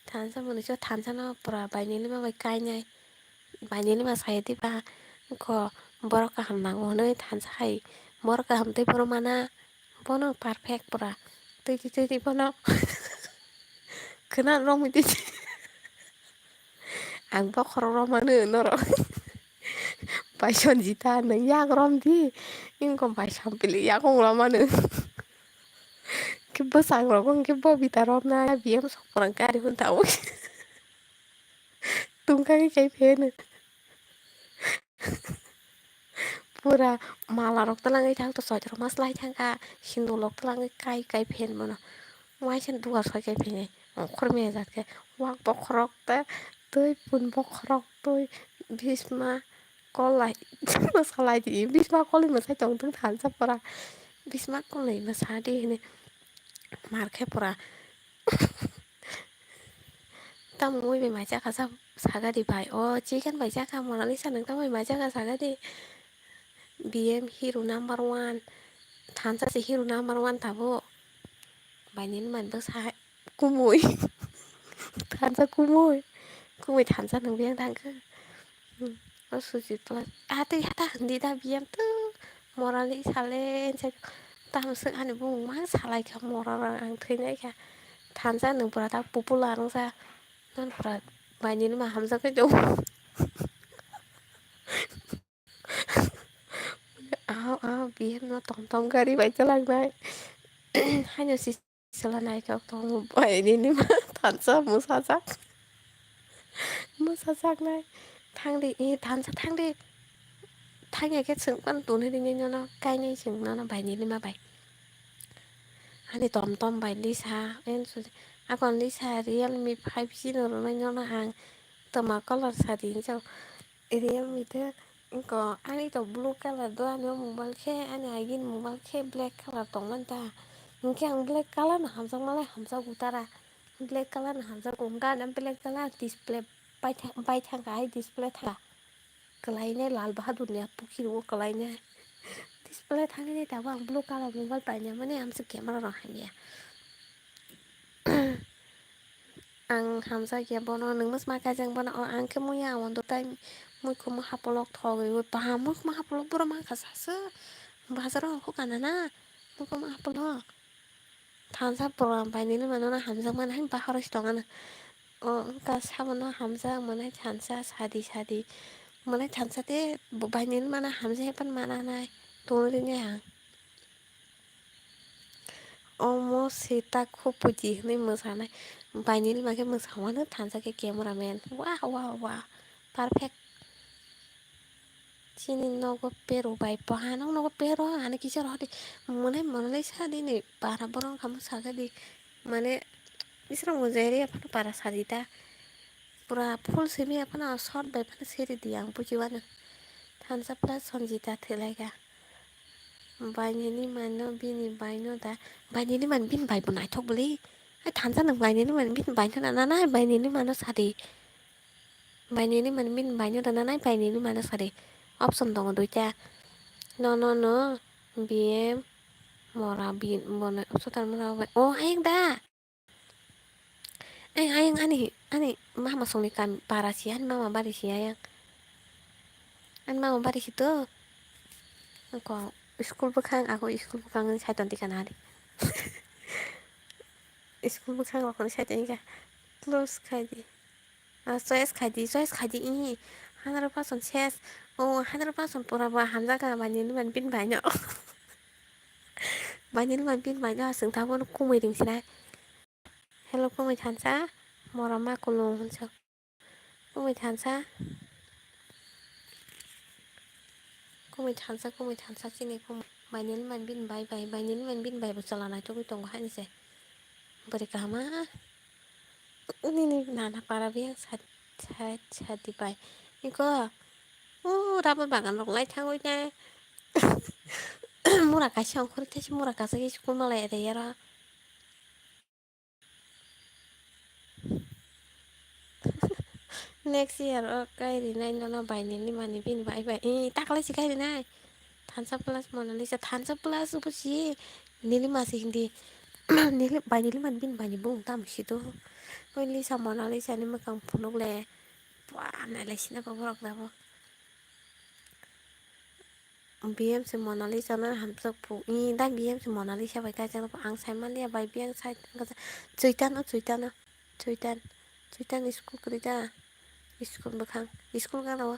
Thansa mwnwi so thansa no pura bainili ma bai kainai. Bainili ma sai di ba ko borok kaham nango hwnwi thansa hai borok kaham tei borok mana. Bono perfect pura. Twi twi twi twi bono. Khwna romwi twi twi. Ang bokhorok romano norok. Bai Sanjita nwng yak romdi. Ingkho bai Sampili yakung romano. Khe bwsang rok wngkhe bobita romna B M sok phrang khe ari hwn tamo. Tungkha khe kai pheno. Pura mala rok twlangwi thang to soitro mas lai thangkha, hindu lok twlangwi kai kai phen bono. Waisa duar soi kai phene ongkhor mejat khe wak bokhorok ta twi pun bokhorok twi bisma kolai mwsalai di, bisma kolai mwsai tong thung thansa pora, bisma kolai mwsa di hini mar khe pora. Tamo mui bai mai chakha sa-, sagadi bai. O chicken bai chakha, Monalisa nwng tamo bai mai chakha sagadi. B M hero number one. Thansa se hero number one tabo. Bai nini man bwsa kumui. Thansa kumui. Kumui thansa nwng biyang thangkha. Hmm. O Sujit plus. Ah, tei hata hindi da B M tu. Morali salen se. Tamo swk ani bung mang salai kha morara ang thwinai kha. Thansa nwng pura ta popular wngsa. Non pura bai nini ma hamjak khe jong. Aw, aw, B M no tom tom gari bai chalangnai. Haino si sala naithok tongo bai nini ma thansa mwsajak. Mwsajaknai. Thangdi, e, thansa thangdi. Thangya khe chwng phano tonwi rini nono kainwi chwng nono bai nini ma bai. Ani tom tom bai Lisa, en su-, akon Lisa Realme five G no rwnai nono ang toma color sadi hinjao. Realme te wngkha ani to blue color do ani o mobile khe ani agini mobile khe black color tongmani ta. Hinkhe ang black color no hamjakmalai hamjago tara. Black color no hamjago, hwnkhe ano black color display bai thang, bai thangkha hai display thangkha. Kwlainai Lal Bahadur ni a pukhi rwo kwlainai. Display thangwi tabuk ang blue color mobile painai mani amsa camera rok hamya. Ang hamjakya bono, nwng mwsma kaijak bono, o ang khe muya ondo tai muikhumu hapolok thogwi wi, ba muikhumu hapolok borok mankha saswk, bazaro hukha nana muikhumu hapolok. Thansa borok bai nini mano hamjakmani hai bahai rok se tongmani. O wngkha sabono hamjak mwnai thansa sadi sadi mwnai thansa tei bo bai nini mano hamjak hai phano mana nai tongwi rwni ang. Omo se ta khupuji hinwi mwsanai bai nini ma khe mwsawano thansa khe camera man wah wah wah perfect. Chini nogo pero bai, boha nok nogo pero, ani kisa rohor di. Mwnai, mwnai sa di ni, para borok kamo saka di. Mane, bisrok mujai ri aphano para sadi ta. Pura full simi aphano short bai phano seri di ang buji wano. Thansa plus Sanjita thwlai ka. Bai nini mano bini bai no da. Bai nini man bini bai bo naithok bwlwi. Ai thansa nwng bai nini man bini bai no da na, na bai nini mano sadi. Bai nini mani bini bai no rwna nai, bai nini mano sari. Option tongo duita. No, no, no, B M, mora, bin, bono, sotar mora, bai. O, ayang da. Ayang, ayang, ani, ani mama songni kam para si, ani mama bari si, ayang. Ani mama bari si to. Ko, school bwkhang, ako school bwkhang ni saiton tika nari. School bwkhang rokni saiton ika. Close khai di. Ah, choice khai di, choice khai di, ih, hundred percent ses. Oh, hundred percent pura ba hamjak ka bai nini man bini bai no. Bainil man bin bai no aswng tabuk no kumui ring sinai. Hello kumui thansa, mora ma kulung hwnsa. Kumui thansa. Kumui thansa, kumui thansa chini kumui. Bainil man bin bai bai, bainil man bin bai bo chwla naitugwi tongo haini se. Bwrwi kaham a. Nini nana para biyang sat sat sati bai. Iko. O rubber bagan rok lai thangwi nai. Mura kaisa ongkhorwi thaisa mura kaisa khe school malai ere yaro. Next year o kai rinai nono bainili mani bini bai bai. Eh, taklai si kai rinai. Thansa plus Mona Lisa, thansa plus ubo si nili masi hindi. Nili bainili mani bini bani bung tam si to. Oi Lisa Mona Lisa ni mwkhang phunuk le. Bua, nailai sina ba borok dabo. B M C Mona Lisa no hamjak pu. I, da B M C Mona Lisa bai kaijak no ang sai manliya bai biyang sai. Chuitan o, chuitan o. Chuitan. Chuitan school kwrwi da. School bwkhang. School gana o.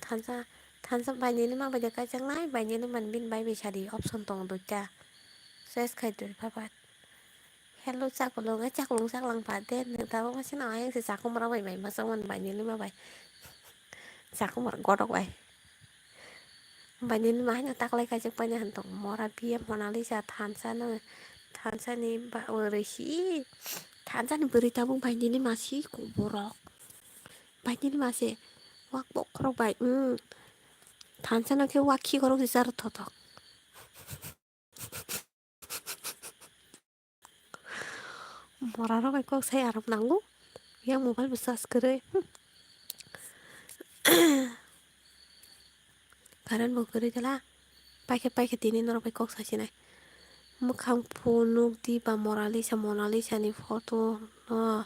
Thansa. Thansa bainili ma bai de kaijak nai. Bainili man bin bai bai sadi. Option tongo duita. Choice khai duri phapat. Hello, chakulung, eh, chakulung chaklang pha de, nang tabuk ma sino ayang se chakumra bai bai, ma chongmani bai nili ma bai. Chakumra godok bai. Bai nili ma haino taklai kaijak pai ni hantong, mora B M Mona Lisa thansa no, thansa ni ba, o risi, thansa ni bwrwi tabuk bai nili ma si kuborok. Bai nili ma se, wak bokhorok bai, mm. Thansa no khe wak khikorok si charo thothok. Mora rok bai kok sai aram nango. Yang mobile bo charge kwrwi. Hmm. Current bo kwrwi dela. Paikhe paikhe tini norok bai kok sasinai. Mwkhang phunuk di ba Mona Lisa, Mona Lisa ni photo no.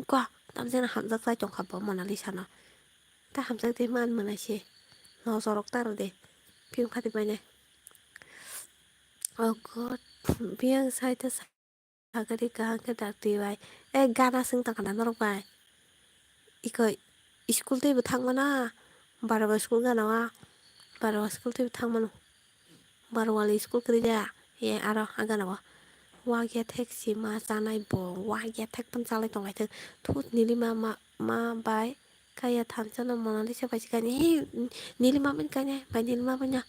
Kwa, tamjani hamjak chai tongkha bo Mona Lisa no. Ta hamjak de man mwnai se. Nojor rok ta rw de. Phiyung phati bai nai. Oh God, biyang sai ta sa-, sagari kaham khe dak twi bai. Eh, gana swng tongkha na norok bai. Iko school twi bo thang mano. Barwa school gana wa. Barwa school twi bo thang mano. Barwali school kwrwi da, ye aro agana o. Wak ya thek si ma chanai bo, wak ya thek pan chalai tonglai thek. Thut nili ma, ma, ma bai kaya thansa no Mona Lisa bai si kanya. He, nili ma bai kanya, bai nili ma bai na.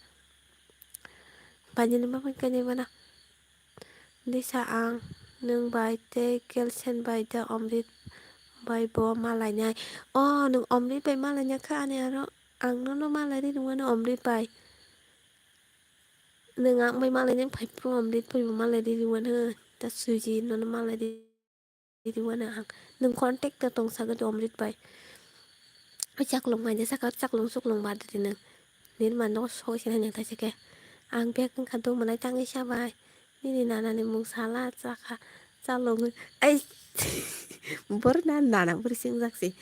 Bai nili ma bai kanya mana. Lisa ang nwng bai tei Kelsen bai da Omrit bai bo ma lainai. O, nwng Omrit bai ma lainai kha ani aro ang nono ma lai ri rwmano Omrit bai. Nwng ang bai malai nang phai phuru Omrit bai bo malai ri rwmano, ta Suji nono malai ri rwmano ang. Nwng contact ta tong sagadi Omrit bai. Oi chaklong bai de saka chaklong chuklong bar de nwng. Nini mano soi se nang thaisa khe. Ang bek wngkha do mwnai tangwi sa bai. Nini nana ni mung sala chakha chalong ai. Bor na nana bor singjak si.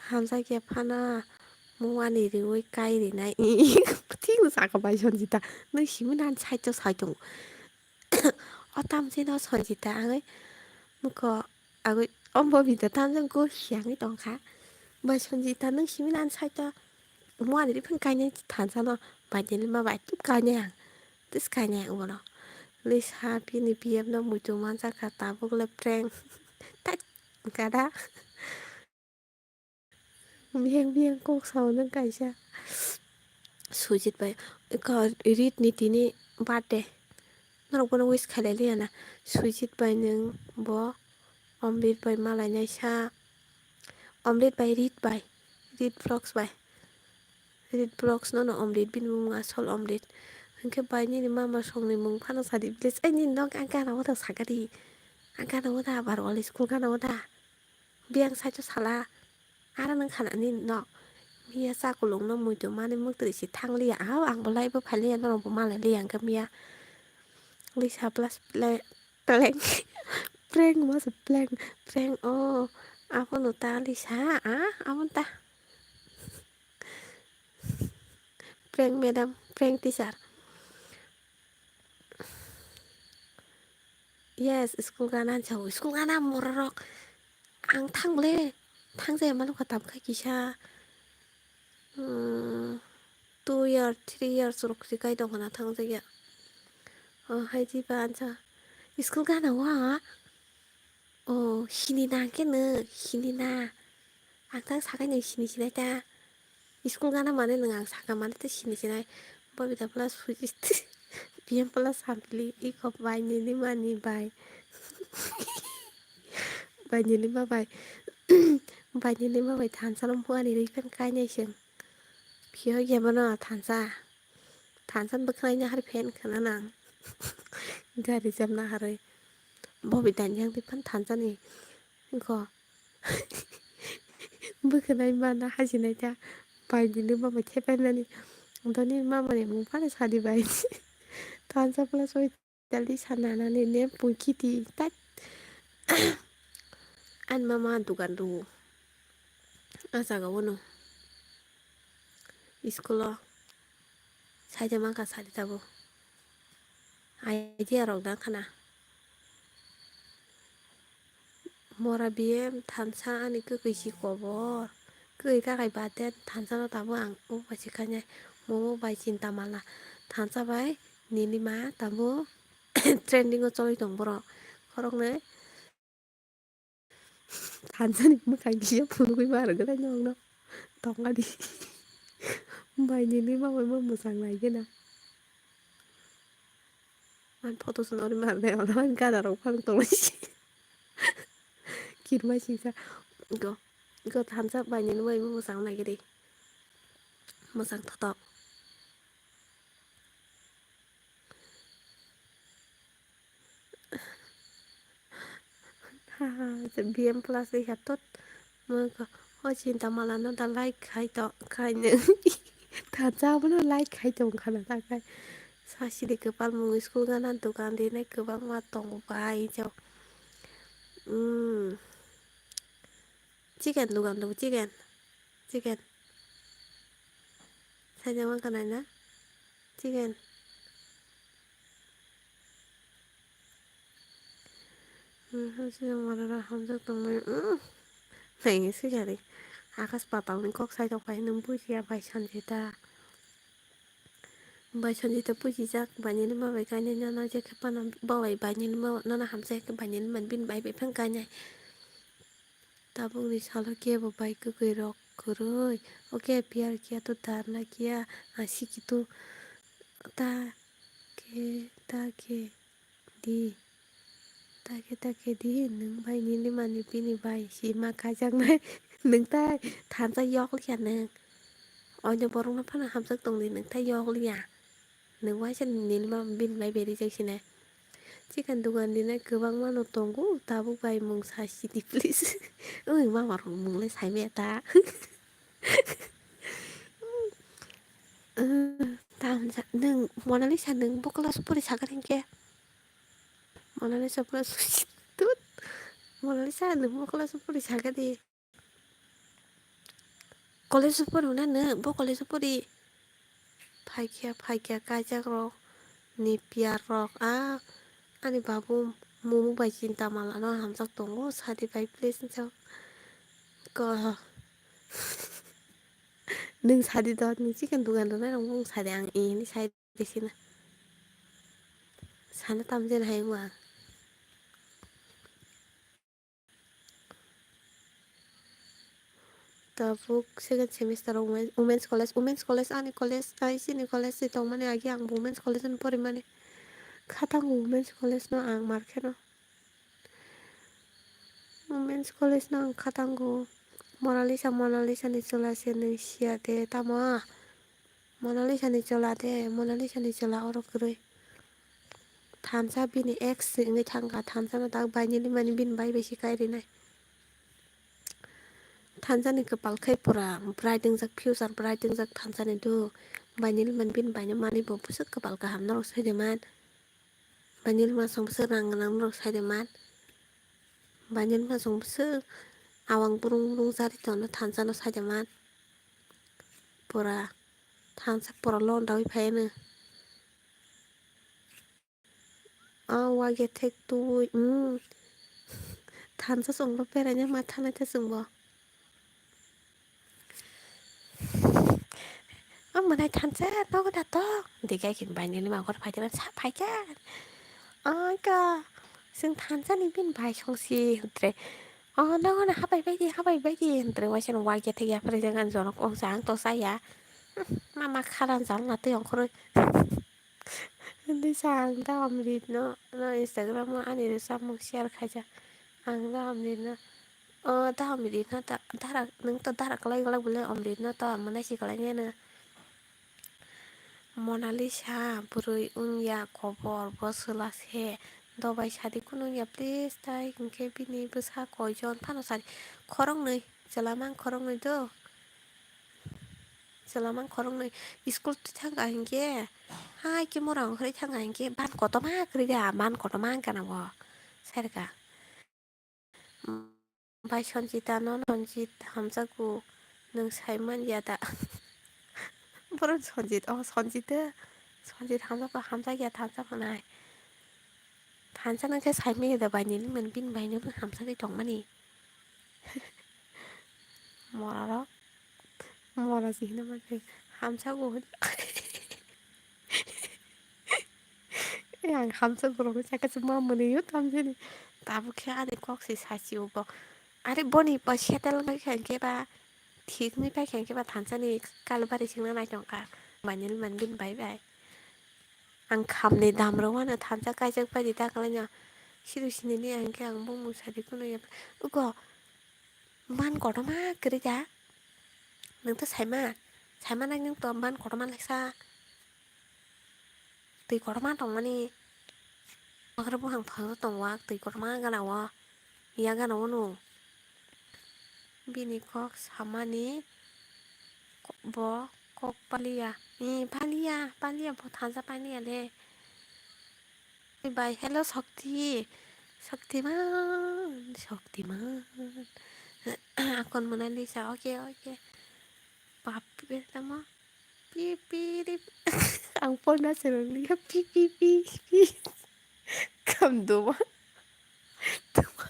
Hamjak ya phana. Muani riwi kai rinai. Thik no saka bai Sanjita. Nung simi nan side o sai tongo. O tamsino Sanjita agoi. Muko agoi. O Bobita tamjang go hiangwi tongkha. Bai Sanjita nung simi nan side o. Muani ri phang kainai thansa no. Bai nili ma bai kainai ang. Tis kainai ang bono. Lisa bini B F no muitu manjak kha tabuk le prank. Tat kada. Biyang biyang kok sao nung kaisa. Sujit bai, iko Rit ni tini birthday. Norok bono wish khailai liya na. Sujit bai nung bo Omrit bai malai naisa. Omrit bai Rit bai. Rit Vlogs bai. Rit Vlogs no no Omrit bini bumung asol Omrit. Hwnkhe bai nini mama songni mung phano sadi please. Ai nini nok ang gana wada sagadi. Ang gana wada bar wali school gana wada. Biyang saicho sala. Aro nung khana ni nok. Miya chakulung no muitu mani muktwi si thangliya. Aw ang bo laibo phailiya norok bo malai liya hwnkhe miya. Lisa plus play, plank. Prank ma se plank. Prank o. Abono ta Lisa a. Abono ta. Prank madam, prank teacher. Yes, school gana jao. School gana mororok. Ang thang le. Thangjaya malokha tabukha kisa, mm, two year, three years rok se kai tongkha na thangjaya. O hai diba ansa school gana wa. O sini na hwnkhe nwng, sini na. Ang tang sakai nang sini sinai ta. School gana mane nwng ang saka mane ta sini sinai. Bobita plus Suji, P M plus Sampili, iko bai nini mani bai. Bai nini ma bai. Bai nini ma bai thansa no muani rwi phan kainai seng. Phiyo gya bono thansa. Thansa bwkhwnai nahar phen khna nang. Gari jam naharwi. Bobita yang di phan thansa ni. Go. Bwkhwnai mana hajinai ta. Bai nini mama thepai mani. Doni mama ni mung phano sadi bai. Thansa plus oi tali sana nani ne pungkiti tat. An mama dugan du. A jaga wono. School o. Saida mangka sadi tabo. Idea rok dang khana. Mora B M thansa ani kwkwi si kobor. Kwkwi kakai bade thansa no tabuk ang o bai se kainai. Momo bai chinta mala. Thansa bai nini ma tabuk trending o choli tong borok. Khoroknwi thansa ni mwkhang kisa phunugwi ma rwgwlai nokno. Tongkha di. Bai nini ma bai ma mwchang nai gena. Ang photo swnamwi manai, ola gana rok phang tongwi si. Kirma sisa. Go. Go thansa bai nini bai mwchang nai gidi. Mwchang thotok. Ha, ha, B M plus wi kha tot. Mui kha, o chinta mala no da like khai to, khai nw. Thansa abono like khai tong khana ta khai. Sasidi kwpal mung school gana dogan rinai kwbangma tongo bai jo. Hmm. Chicken dogan do, chicken. Chicken. Saida mangkha nai na? Chicken. Hmm, hamjak tongmani. Hmm. Naini sikari. Akas patalni kok sai tongpai nwng bujiya bai Sanjita. Bai Sanjita bujijak, bai nini ma bai kainwi no naijak khe phano, bo bai, bai nini ma nono hamjak khe bai nini ma bini bai bai phano kainai. Tabukni salo kebo bai kwkwi rok kwrwi. Oke, piyar kiya to darna kiya, asiki to ta ke, ta ke di. Ta ke, ta ke di, nwng bai nini mani bini bai si ma kaijaknai. Nwng tai thansa yok liya nwng. Oino borokno phano hamjak tong di, nwng tai yok liya. Nwng waisa nini ma bini bai beri jak sinai. Chicken dogan dinai kwbangma no tongo, tabuk bai mung sa sidi please. Oi mama rok mung le sai maya ta. Tam sa nwng Monalisa nwng bo class pori sakha hinkhe. Monalisa pura tut. Monalisa nwng bo class pori sakha di. College o pori hwnna nwng, bo college o pori. Phaikya, phaikya, kaijak rok ni piyar rok. A, ani babu momo bai chinta mala no hamjak tongo, sadi bai please hinjak. Ko. Nwng sadi do, nwng chicken dogan rwnai rok nwng sadi ang e hinwi sai de sina. Sana tamjani hai wng ang. Tabuk second semester o women, women's college, women's college ani college, ai chini college se tongmani agi ang bo women's college ani porimani. Khatango women's college no ang mar kheno. Women's college no ang khatango. Monalisa, Monalisa ni chwla se nwng siya de tamo? Monalisa ni chwla de, Monalisa ni chwla oro kwrwi. Thansa bini ex se wngwi thangkha, thansa no tak bai nini mani bini bai bai se kai rinai. Thansa ni kwpal khai pura bright wngjak, future bright wngjak thansa ni do. Bai nini mani bini bai no manwi bo bwswk kwpal kaham norok sai de man. Bai nini ma song bwswk rang gwnang norok sai de man. Bai nini ma song bwswk awang brung brung jari tono thansa no sai de man. Pura thansa pura londawi phai no. O wage thek twi, mm. Thansa chwngno beraina ma thanai ta chwngbo. Thansa nogo da to. Digai khin bai nini mangkor phaikhe sa phaikhe. Aka sing thansa ni bin bai songsi hutre. O nogo na habai bai di habai bai di hutre waisa no wagya thegya phre jeng an jonok ong sa ang to saya. Mama kharan jal na tei ongkhoroi. Hindi sa ang da amrit no no Instagram o ani samung share khaja. Ang da amrit no. O da amrit no da dara nung to dara kalai kalai bole amrit no to manai si kalai ne no. Monalisa bwrwi wngya kobor bo chwla se dobai sadi kunu wngya please tai hinkhe bini bwsa koijon phano sadi khoroknwi chwla mang khoroknwi do chwla mang khoroknwi school thangkha hinkhe hai khe morang khoroi thangkha hinkhe ban kotorma kwrwi da ban kotorma wngkha na bo sai rwkha. Bai Sanjita no Sanjit hamjago nwng sai man ya da? Boro Sanjit, oh Sanjit de. Sanjit hamjak ba hamjak ya thansa phanai. Thansa nang khe sai man ya da bai nini man bini bai no hamjagwi tongmani. Mora rok, mora si hino man hamjago. Ang hamsa borok no chakhe chuma mwnwi o tamjani. Tabuk khe ani kok se sachi o bo. Are boni bo settle wngkha khe ba thik wngwi paikha khe ba thansani kalbari singna nai tongkha. Manil manbin bai bai. Ang khamni dam rok wano thansa kaijak bai di ta kwlaino. Sidu sinini ang khe ang bumung sadi kuno ya. Ugo man kotorma kwrwi da. Nwng to saima. Saima nai nwng to man kotorma laisa. Twi kotorma tongmani. Magra buphang phangsa tongo ah twi kotorma gana o. Ya gana o no. Bini kok samani ko-, bo kok paliya. Ni paliya, paliya bo thansa paliya le. Bai, hello Shakti. Shaktiman, Shaktiman. Akon Monalisa, okay, okay. Papi tamo. Pi pi ri. Ang porna serong liya pi pi pi pi. Kam duma. Duma.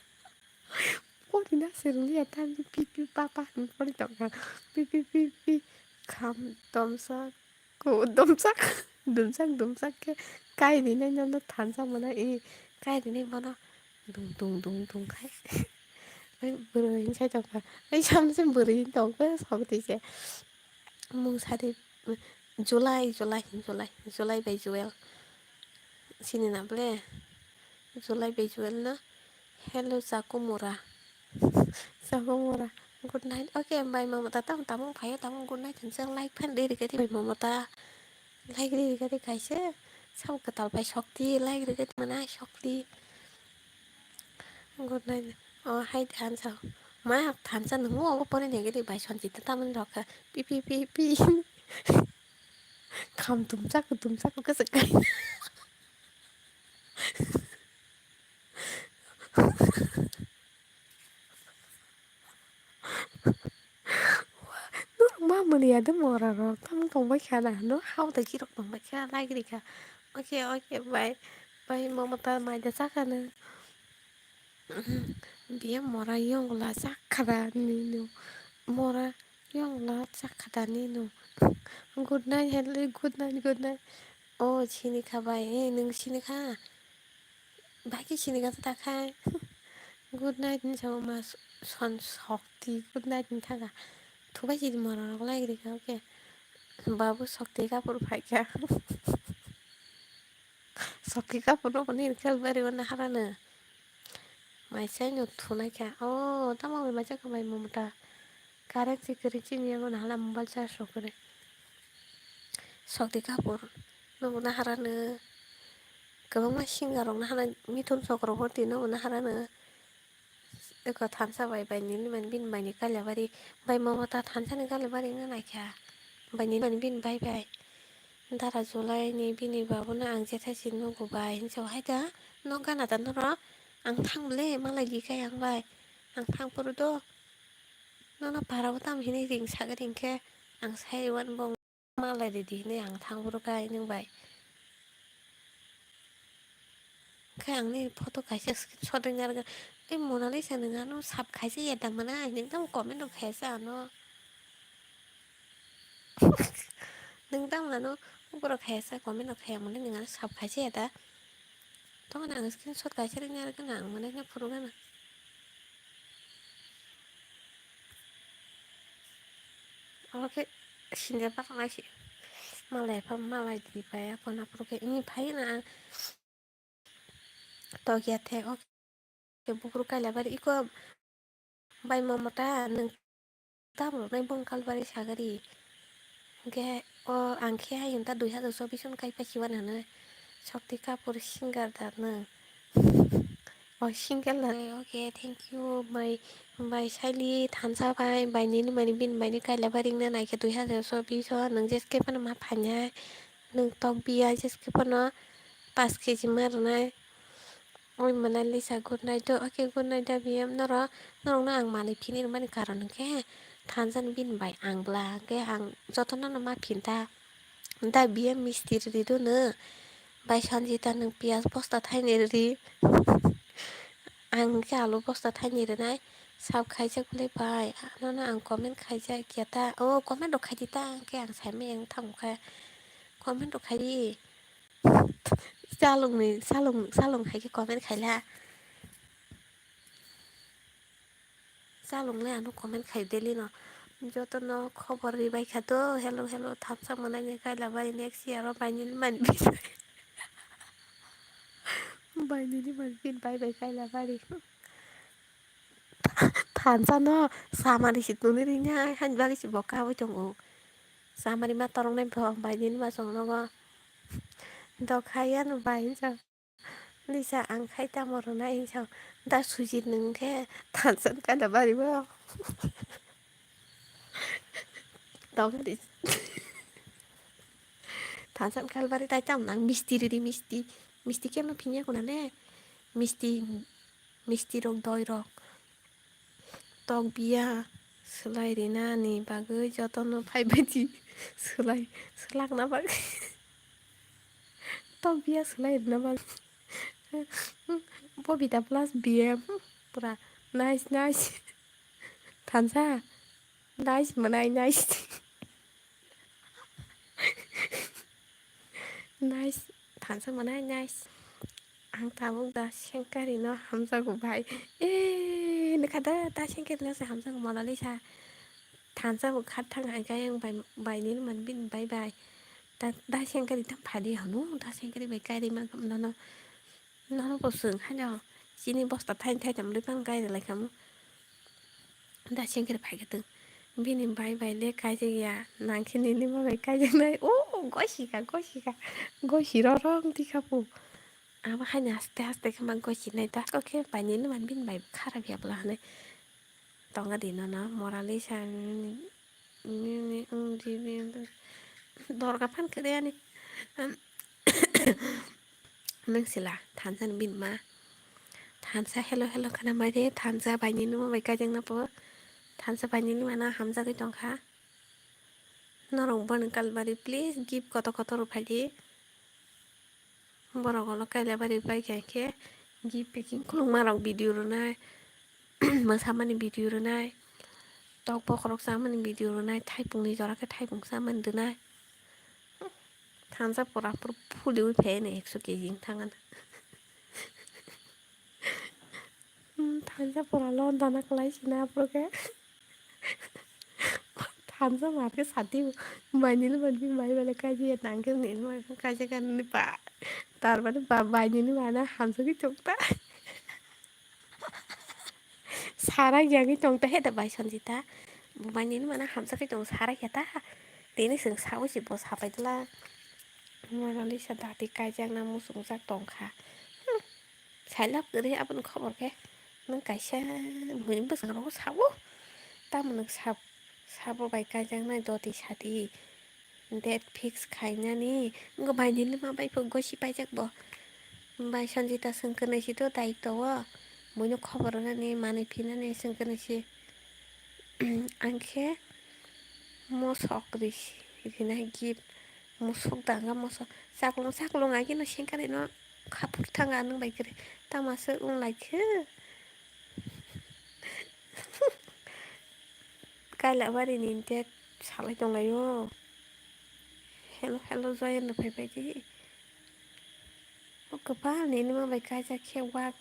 Porna serong liya tang pi pi pa pa ni pori tong ka. Pi pi pi pi. Kam domsa. Ko domsak. Domsak domsak ke. Kai ni nai no thansa mana i. Kai ni nai mana. Dung dung dung dung kai. Oi bwrwi hinsai tongkha. Ai samsem bwrwi tongkha sok twi se. Mung sari July, July, July, July bai Joel. Sini na ble? July bai Joel na. Hello Chakumura. Chakumura. Good night. Okay, bye mama ta tam tamung phayo tamung good night. Hinsang like fan diri kati bye mama ta. Like diri kati kaise. Sam katal bai Shakti like diri kati mana Shakti. Good night. Oh, hai thansa. Ma thansa nungo ogo pore nege de bai Sanjita tamani rokha. Pi pi pi pi. Kham tumchak tumchak ke sekai. Norok ma mwnwi ya de mora rok tam tongbai kha na no hao da kirok tongbai kha lai gri kha. Okay okay bye bye mama ta mai da chakha nw. Biya mora yongla chakhada nino. Mora yongla chakhada nino. Good night hello good night good night. Oh sini kha bai eh nwng sini kha. Bai khe sini kha ta khai. Good night ni sama ma son sokti good night ni thaga. Thubai sidi mora rok lai ri kha okay. Babu sokti kapur phai kha. Sokti kapur no ni khe bari wana harana. Maisai no thunai kha. Oh, tamo bai macha kha bai mamata. Current si kwrwi chini yago na hala mobile charge rok kwrwi. Sokti kapur no na harana. Kwbangma singer rok na hana mithun sokro borti no na harana. Eko thansa bai bai nini mani bini bai ni kalia bari bai mamata thansa ni kalia bari no naikha. Bai nini mani bini bai bai. Dara July ni bini babu no ang jethai si nugo bai hinsa hai da no gana da norok ang thang bole malai di kai ang bai ang thang puru do nono para bo tam hini ring sagri hinkhe ang sai wan bong malai di di hinui ang thang puru kai nwng bai. Khe ang nini photo kaisa screenshot ring arwkha. Ei Monalisa nwng ano sap khaisa ya da mana? Hinwi ekdom comment rok khaisa ano. Nwng tamo ano borok khaya sa comment rok khaya mwnwi nwng ano sab khaisa ya da. Tongmani ang screenshot kaisa ringna rwgano ang mwnwi no phunukgana. Abo khe sinjak bathang lai se. Malai pha malai di phai aphano aphuru khe ini phai na ang. Tokya the o khe buphuru kaila bari iko bai Momota nwng tamo rwnai bongkal bari sagari. Hwnkhe o ang khe hayung ta dui hazar chobbish on kai phaikhe uanani Shakti Kapoor singer da nwng. O singer da. Okay, thank you bai bai Saili thansa bai bai nini mani bini bai ni kaila bari wngna naikhe dui hazar chobbish o nwng jeske phano ma phainai. Nwng tok biya jeske phano paanch kg ma rwnai. Oi Monalisa, good night do. Okay, good night da biyam. Norok, norokno ang manwi phini rwmani karon hwnkhe thansa ni bini bai ang bwla hwnkhe ang jotono no ma phinta. Da biyam misti rwdi do nwng. Bai Sanjita nwng piyaj bosta thaini rwdi. Ang hwnkhe alu bosta thaini rwnai. Sab khaijak bwle bai. Nono ang comment khaijak ya ta. O comment rok khaidi ta hwnkhe ang saimanya wng thango khe. Comment rok khaidi. Chalongni, chalong, chalong hai khe comment khaila. Chalongle ano comment khai daily no. Jotono khobor ri bai kha to. Hello, hello, thansa mwnai ni kaila bari next year o bai nini mani bisai. Bai nini mani pin bai bai kaila bari. Thansa no samari si tuni rinai hani bagwi si bo kawi tongo. Samari ma toroknai bo bai nini ma chwng nogo. Dokhai ano bai hinsa. Lisa ang khai tamo rwnai hinsa. Da Sujit nwng khe thansa ni kaila bari bo. Tong di. Thansa ni kaila bari tai tam nang misti ridi misti. Misti kemno phinya kuna le. Misti, misti rok doi rok. Tok biya swlai rinani bagwi jotono phaibaidi swlai swlakna bagwi. Tok biya swlai rina bagwi. Bobita plus B M pura nice, nice. Thansa nice mwnai nice. Nice, thansa mwnai nice. Ang tabuk da Sengkari no hamjago bai. Eh, nukha da, da Sengkari no se hamjago Monalisa. Thansa bo khat thang hai khe ayang bai, bai nini man bini bai bai. Da, da Sengkari tam phadi hanu, da Sengkari bai kairi ma nono. Nono bo swng haino chini bosta thaini thaitam rwi phano kairi lai khamu. Da Sengkari phai khe tong. Bini bai bai le kaijak ya, nang khe nini ma bai kaijaknai. O, gosi kha, gosi kha. Gosi rorong tikha pu. Abo haino aste aste khe ma gosi nai da. Kok khe bai nini man bini bai kharap ya bwla hinui. Tonga di nono Monalisa nini, nini, wng di, dorga phan kwrwi ani. Nwng sila thansa ni bini ma. Thansa hello hello khana mai de, thansa bai nini ma bai kaijakna po. Thansa bai nini ma no hamjagwi tongkha. Norok boni kalbari please gift kotor kotor rw phai di. Borok ulo kaila bari bai kha khe gift packing khulukma rok video rwnai, mwsamani video rwnai, tok bokhorok chamani video rwnai, thaipungni jora khe thaipung chamani rwnai. Thansa pura phuru phuli ui phai ekso kg wng thang ano. Hmm, thansa pura London o kwlai sina aphuru khe. Thansa mar khe sati bai nini man bini bai bale kaji ya nang khe nini man kaji ka nini ba. Tar mane ba bai nini mane hamsa khe chok ta. Sara yagi tong ta he da bai Sanjita. Bai nini mane hamsa khe chok sara khe ta. Tini seng sawi si bo sapai dala. Monalisa dati kaijakna muchungjak tongkha. Hmm. Sailab kwrwi aboni khobor khe nwng kaisa mui bwskango sabo. Tamo nwng sab-, sabo bai kaijaknai doti sati. Date fix khainani wngkha bai nini ma bai phuk gosi paijak bo. Bai Sanjita swng kwnwi si to daityo o. Muino khobor rwnani manwi phinani swng kwnwi si. Ang khe mosok ri-, rinai gift. Mosok da wngkha mosok. Chaklung chaklung agino sengkari no khapur thanga nwng bai kwrwi. Tamo aswk wng lai khe. Kaila bari ni date salai tong lai o. Hello, hello, join no phai phai di. O kwpal nini ma bai kaijak khe wak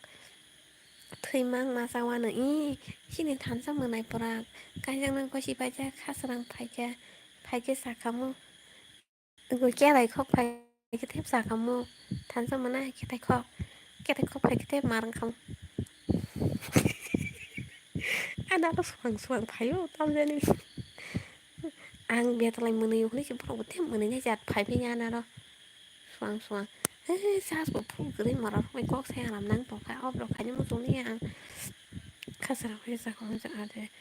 thwi mang ma cha wano i chini thansa mwnai pora kaijak nang kosi paijak khasrang phaikhe phaikhe sakhamu. Go kerai khok phaikhe thep sakhamu thansa mwnai ketai khok ketai khok phaikhe thep marang khamu. Ana to suang suang phaio tamjani. Ang betalai mwnwi hwnwi se borok bo thep mwnwi nai jat phai phai ya naro. Suang suang. He sas bo phul kwrwi mora rok bai kok sai aram nang tong kha. Ob rok khaini muchung ni ang khasra khe sa kong ja ade.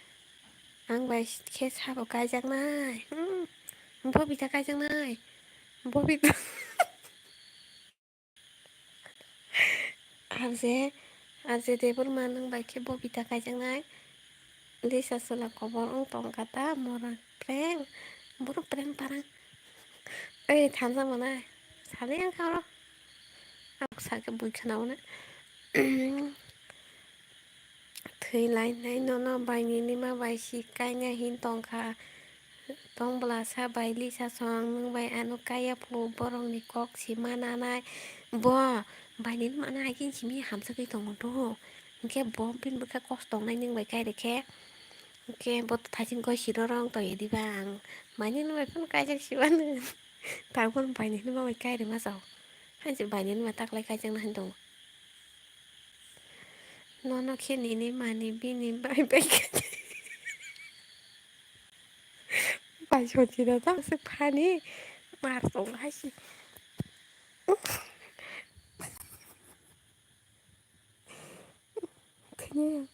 Ang bai khe sabo kaijak nai. Hmm. Bobita kaijak nai. Bobita. Arje, Arje Debbarma nwng bai khe Bobita kaijaknai. Lisa chwla kobor wng tong kha ta, mora prank, borok prank parang. Ei, thansa mwnai, sali ang kha oro. Ang sa khe bui khna mwnai. Thwi lai nai nono bai nini ma bai si kaina hin tong kha. Tong bwlasa bai Lisa song nwng bai ano kaiya phu borokni kok si ma nanai. Bo bai nini ma nai khe simi hamsagwi tongo to. Hinkhe bo bini bwkha kos tongnai nwng bai kai rikhe. Hinkhe bo thaiching koi siro rong tong ya diba ang. Bai nini bai phano kaijak si mano. Tabuk bai nini ma bai kai rima chao. Hainse bai nini ma taklai kaijak na hin tongo. Nono khe nini mani bini bai bai khe. Bai soti da ta se phani mar tong hai si. Thini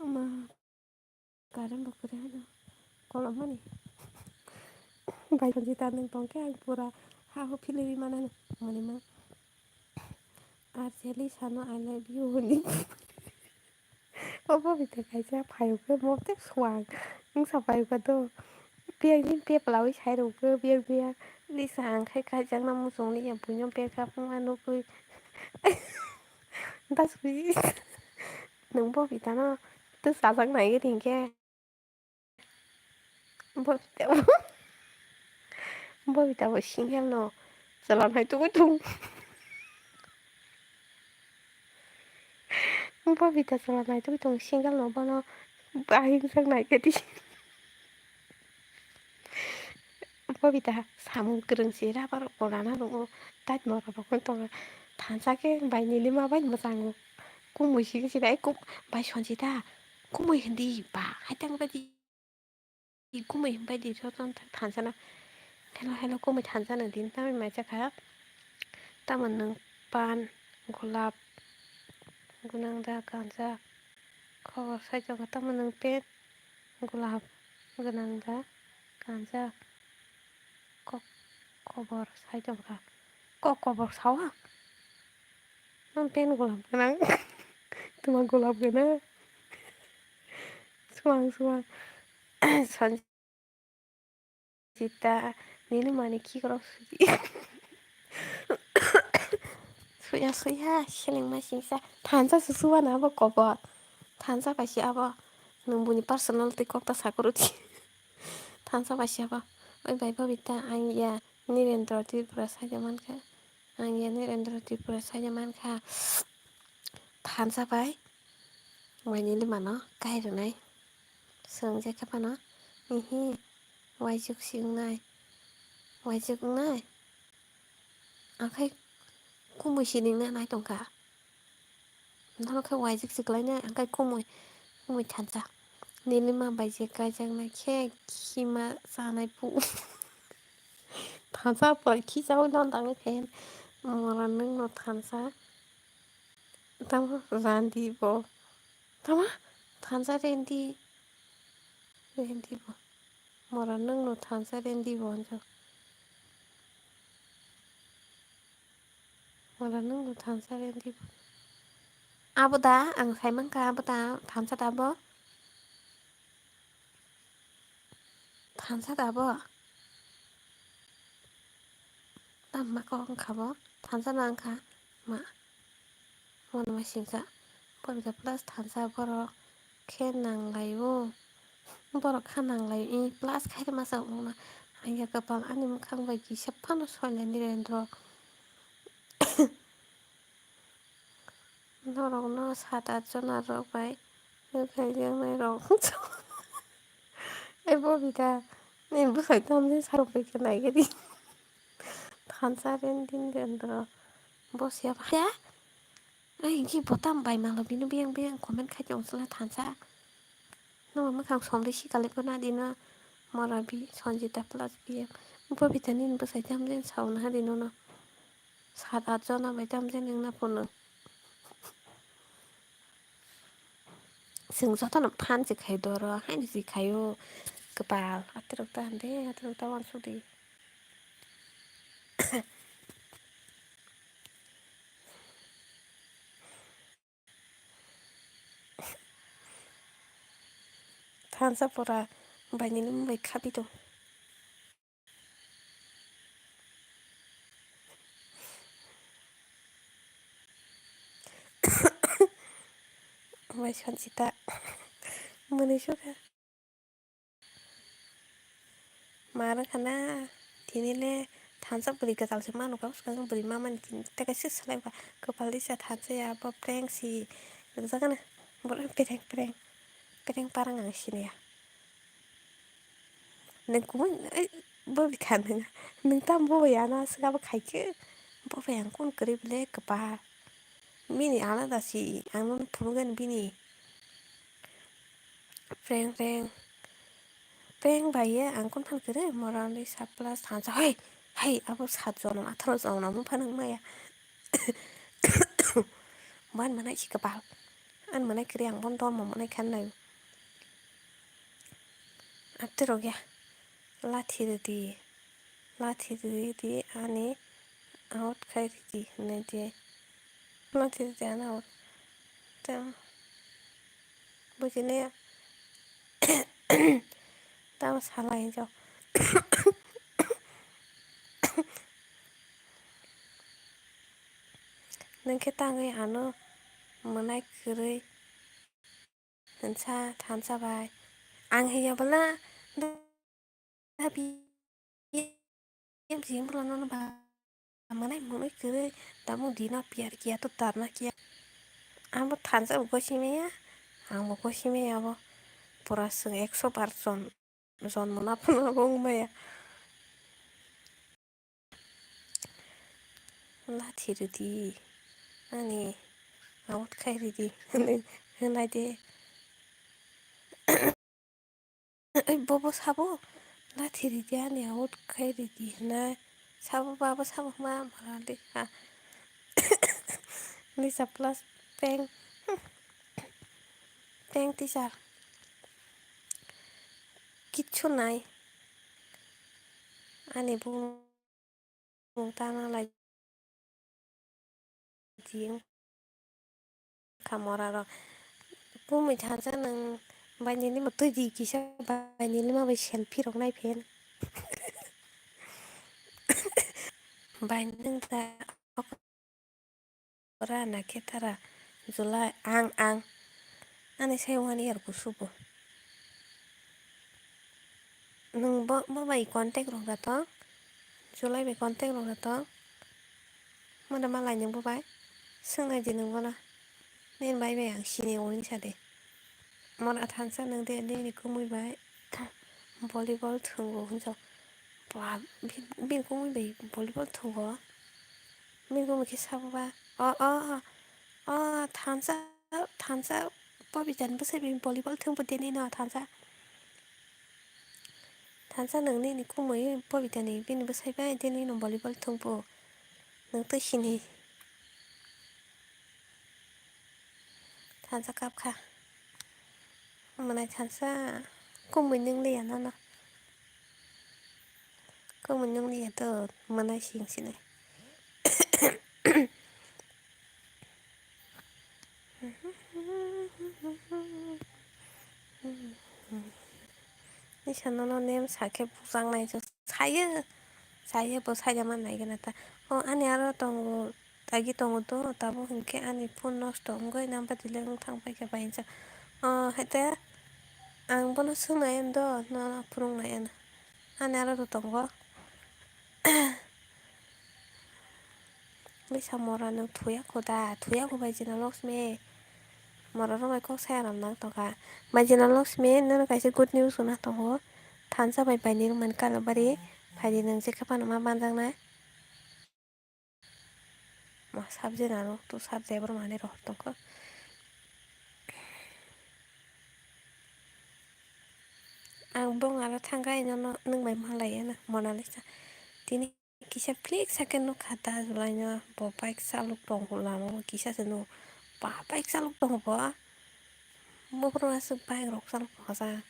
ma. Current bo kwrwi hano kolom mani. Bai soti ta nwng tong khe ang pura ha ho philwi mano mani ma. Arje Lisa no I love you hwnwi. Obo bwtwi kaisa phaio khe mote suang wngsa phaio khe do. Biyang ni peplawi sai rwkhe biyang biyang Lisa ang khai kaijakna muchung liya buino beka phungma nukwi. Daswi nwng bo bwtano twi sajak nai gini khe. Bobita bo, Bobita bo single no chwla nai tugui tung. Bobita chwla nai tugui tung single no bono bahai wngsak nai khe di. Bobita samung kwrwng se rubber rok bo rana rwo tait mora rok wng tongo thansa khe bai nini ma bai mwchango kumui si khe si bai bai Sanjita kumui hindi ba hai tang bai di. Kumui himpai di joto thansa no. Hello, hello, kumui thansa no din tamai mai jakha. Tamo nwng pan, golap, gwnang da, ganja, khobor sai tongo. Tamo nwng pen, golap, gwnang da, ganja, kok, khobor sai tongkha. Kok, khobor sao ha? Nwng pen golap gwnang. Tuma golap gwnang. Suang, suang. Sanjita, nini mani khikrok suji. Suya, suya, seleng ma singsa. Thansa susuwa na abo kobo. Thansa kaisa abo. Nwng buni personal tei kokta sakurudi. Thansa kaisa abo. Oi bai Babita, ang ya Nirendra Tripura saja mankha. Ang ya Nirendra Tripura saja mankha. Thansa bai. Waini limano kai rwnai. Swngjak khe phano, ihi, waijwk si wngnai, waijwk wngnai, akhai kumui si ningna nai tongkha. Nono khe waijwk si kwlainai, akhai kumui, kumui thansa. Nilima bai je kaijaknai khe khima chanai pu. Thansa pore khichaui don tangwi phen. Mora nwngno thansa. Tamo randi bo. Tamo thansa rendi. Rendi bo. Mora nwngno thansa rendi bo hwnjak. Mora nwngno thansa rendi bo. Abo da ang sai mankha abo da thansa da bo. Thansa da bo. Tamma kok wngkha bo. Thansa no wngkha ma. Bono ma singsa. Bono plus thansa borok khe nang lai o. Borok kha nang lai o. I plus khai rw masa wngna. Aiya, kwpal ani mwkhang bai kisa phano soilai Nirendra. Norokno sat at jona rok bai nukhlaijaknai rok. Ei Bobita, nini bwsai tamni sarok bai khe naigadi. Thansa ren din Nirendra. Bo siya ba. Ai, hwnkhe bo tamo bai malo bini biyang biyang comment khai tong chwla thansa. Nokha mwkhang somri si kali bo nadi no mora bi Sanjita plus biyang. Bobita nini bwsai tam jen sauna hadi nono. Sat at jona bai tam jen wngna phunuk. Chwng jotono phan se khai doro, haino se khaio kwpal. Atirok ta hande, atirok ta uansuk di. Thansa pora bainili bai khabi tong. Bai Sanjita mwnwi sukha. Ma rwkha na, tini le thansa bwrwi kwtal se ma nukha, swkang bwrwi ma mani tini tei kaisa swlai ba kwpal disa thansa ya, bo prank si rwjak na, borok pereng pereng, pereng parang ang sini ya. Nwng kumui, ei, bo bwkha nwng, nwng tamo bo bai ano aswk abo khai khe, bo bai ang kunu kwrwi bwle kwpal. Bini alada si, ang nono phunukgani bini. Prank, prank. Prank bai ye ang kunu phano kwrwi, mora wngwi sat plus thansa, hei, hei, abo sat jonom, atharo jonom phano wng maya. Bo ani mwnai si kwpal. Ani mwnai kwrwi ang bono dormo mwnai kha nai. Aterok ya. Lathi rwdi, lathi rwdi ani out khai rwdi hinwi di. Lathi rwdi ani out. Tamo bujinaya. Tamo salai hinjak. Nwng khe tangwi ano mwnai kwrwi. Thansa, thansa bai. Ang hiya bwla da bi em jing bwla nono ba manai mwnwi kwrwi tamo dino piyar kiya to tarna kiya. Amo thansa bo gosi maya, ang bo gosi maya abo pura swng ekso bar jon, jon mona phano wng maya. Lathi rwdi, ani out khai rwdi, hwnwi hwnai de. Ei, bobo sabo, lathi rwdi, ani out khai rwdi, hwnai. Sabo, babo sabo, ma, mara de, ha. Lisa plus peng, peng teacher. Kichu nai. Ani bu. Tana lai jing kha mora rok. Kumui thansa nwng bainili ma twi di kisa bainili ma bai selfie rok nai phen. Bai nwng da. Ora na khe tara July ang, ang. Ani sai one year kusu bo. Nwng bo, bo bai contact rok da tong? July bai contact rok da tong? Mada malai nwng bo bai? Swngnai di nwng bono. Nini bai bai ang sini uni sa de. Mora thansa nwng de nini kumui bai volleyball thwngo hwnjak. Ba, bi-, bini kumui bai volleyball thwngo. Bini kumui khe sabo ba. O, o, o, o, thansa, thansa, Bobita ni bwsai bai volleyball thwngbo tini no thansa. Thansa nwng nini kumui Bobita ni bini bwsai bai tini no volleyball thwngbo. Nwng twi sini. Thansa kap kha. Mwnai thansa kumui nwng liya nono. Kumui nwng liya to mwnai sing sinai. Nisa nono nem sakhe bujak nai. Sayo, sayo bo saida man nai gana ta. O ani aro tongo, agi tongo do, tabuk hinkhe ani phone nosto wngwi nang badi le wng thang paikha bai hinsa. O haite ang bono swngnai do, nono phunuk nai ano. ani aro tongo. Lisa mora nwng thuya kho da, thuya kho bai Jina Lakshmi. Mora rok bai kok saya ram nang tongkha. Bai Jina Lakshmi, nono kaisa good news wngna tongo. Thansa bai bai ni rwmani Kalabari, phaidi nwng je khe phano ma manjaknai. Ma sabjena no, to sabjai borok manwi rohor tongkha. Ang bong aro thangkha, ino no nwng bai malaiya na, Monalisa. Tini kisa flick second no khata julaino, bo bike chalok tong hwnlamo, kisa se no, ba bike chalok tong bo. Buphuru aswk bike rok chalok tongsa.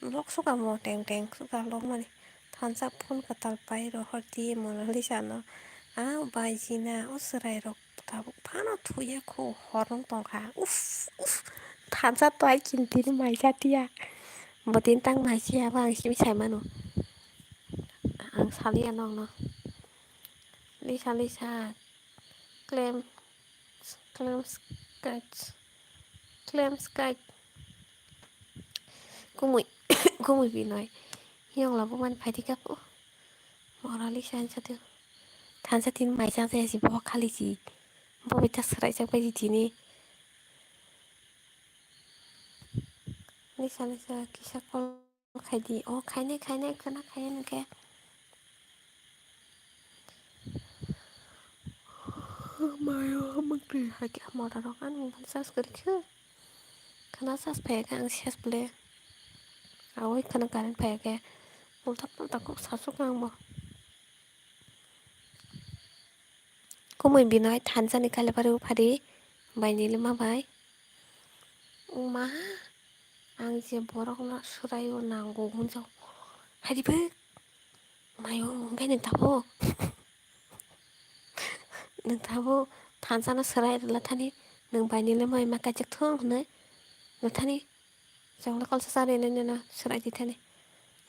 Lok suka mo teng teng suka lok mani. Thansa phone kwtal pai rohor di Monalisa no. A bai Jina o chwrai rok tabuk phano thuya kho hor wng tongkha. Uff, uff. Thansa to ai chini tini mai cha tiya. Bo tini tang mai cha ya ba ang simi sai mano. Ang saliya nokno. Lisa, Lisa. Claim, claim sketch, claim sketch. Kumui, kumui Binoy. Yongla bo man phaidi kapo. Morali sansa teo. Thansa tin mai chang saya si bo khali si. Bo bita serai chak pai di tini. Lisa, Lisa, kisa call. Khai di, o khainai, khainai, khwna khainai hwnkhe. Mayo, mwktwi hai khe mora rok ani mobile charge kwrwi khe. Khwna charge phaiya khe ang ses ble. Awai khwna current phaiya khe. Ulta pulta kok sasuk ang bo. Kumui Binoy thansa ni Kalabari o phari bai Nilima bai. Uma, ang je borok no swrai o nango hwnjak. Phari bwk. Mayo, hwnkhe nwng tabuk. Nwng tabuk thansa no swrai rwla thani. Nwng bai Nilima bai ma kaijak thung hwnwi. Nwng thani. Chwngno kalsa chari nini no swrai di thani.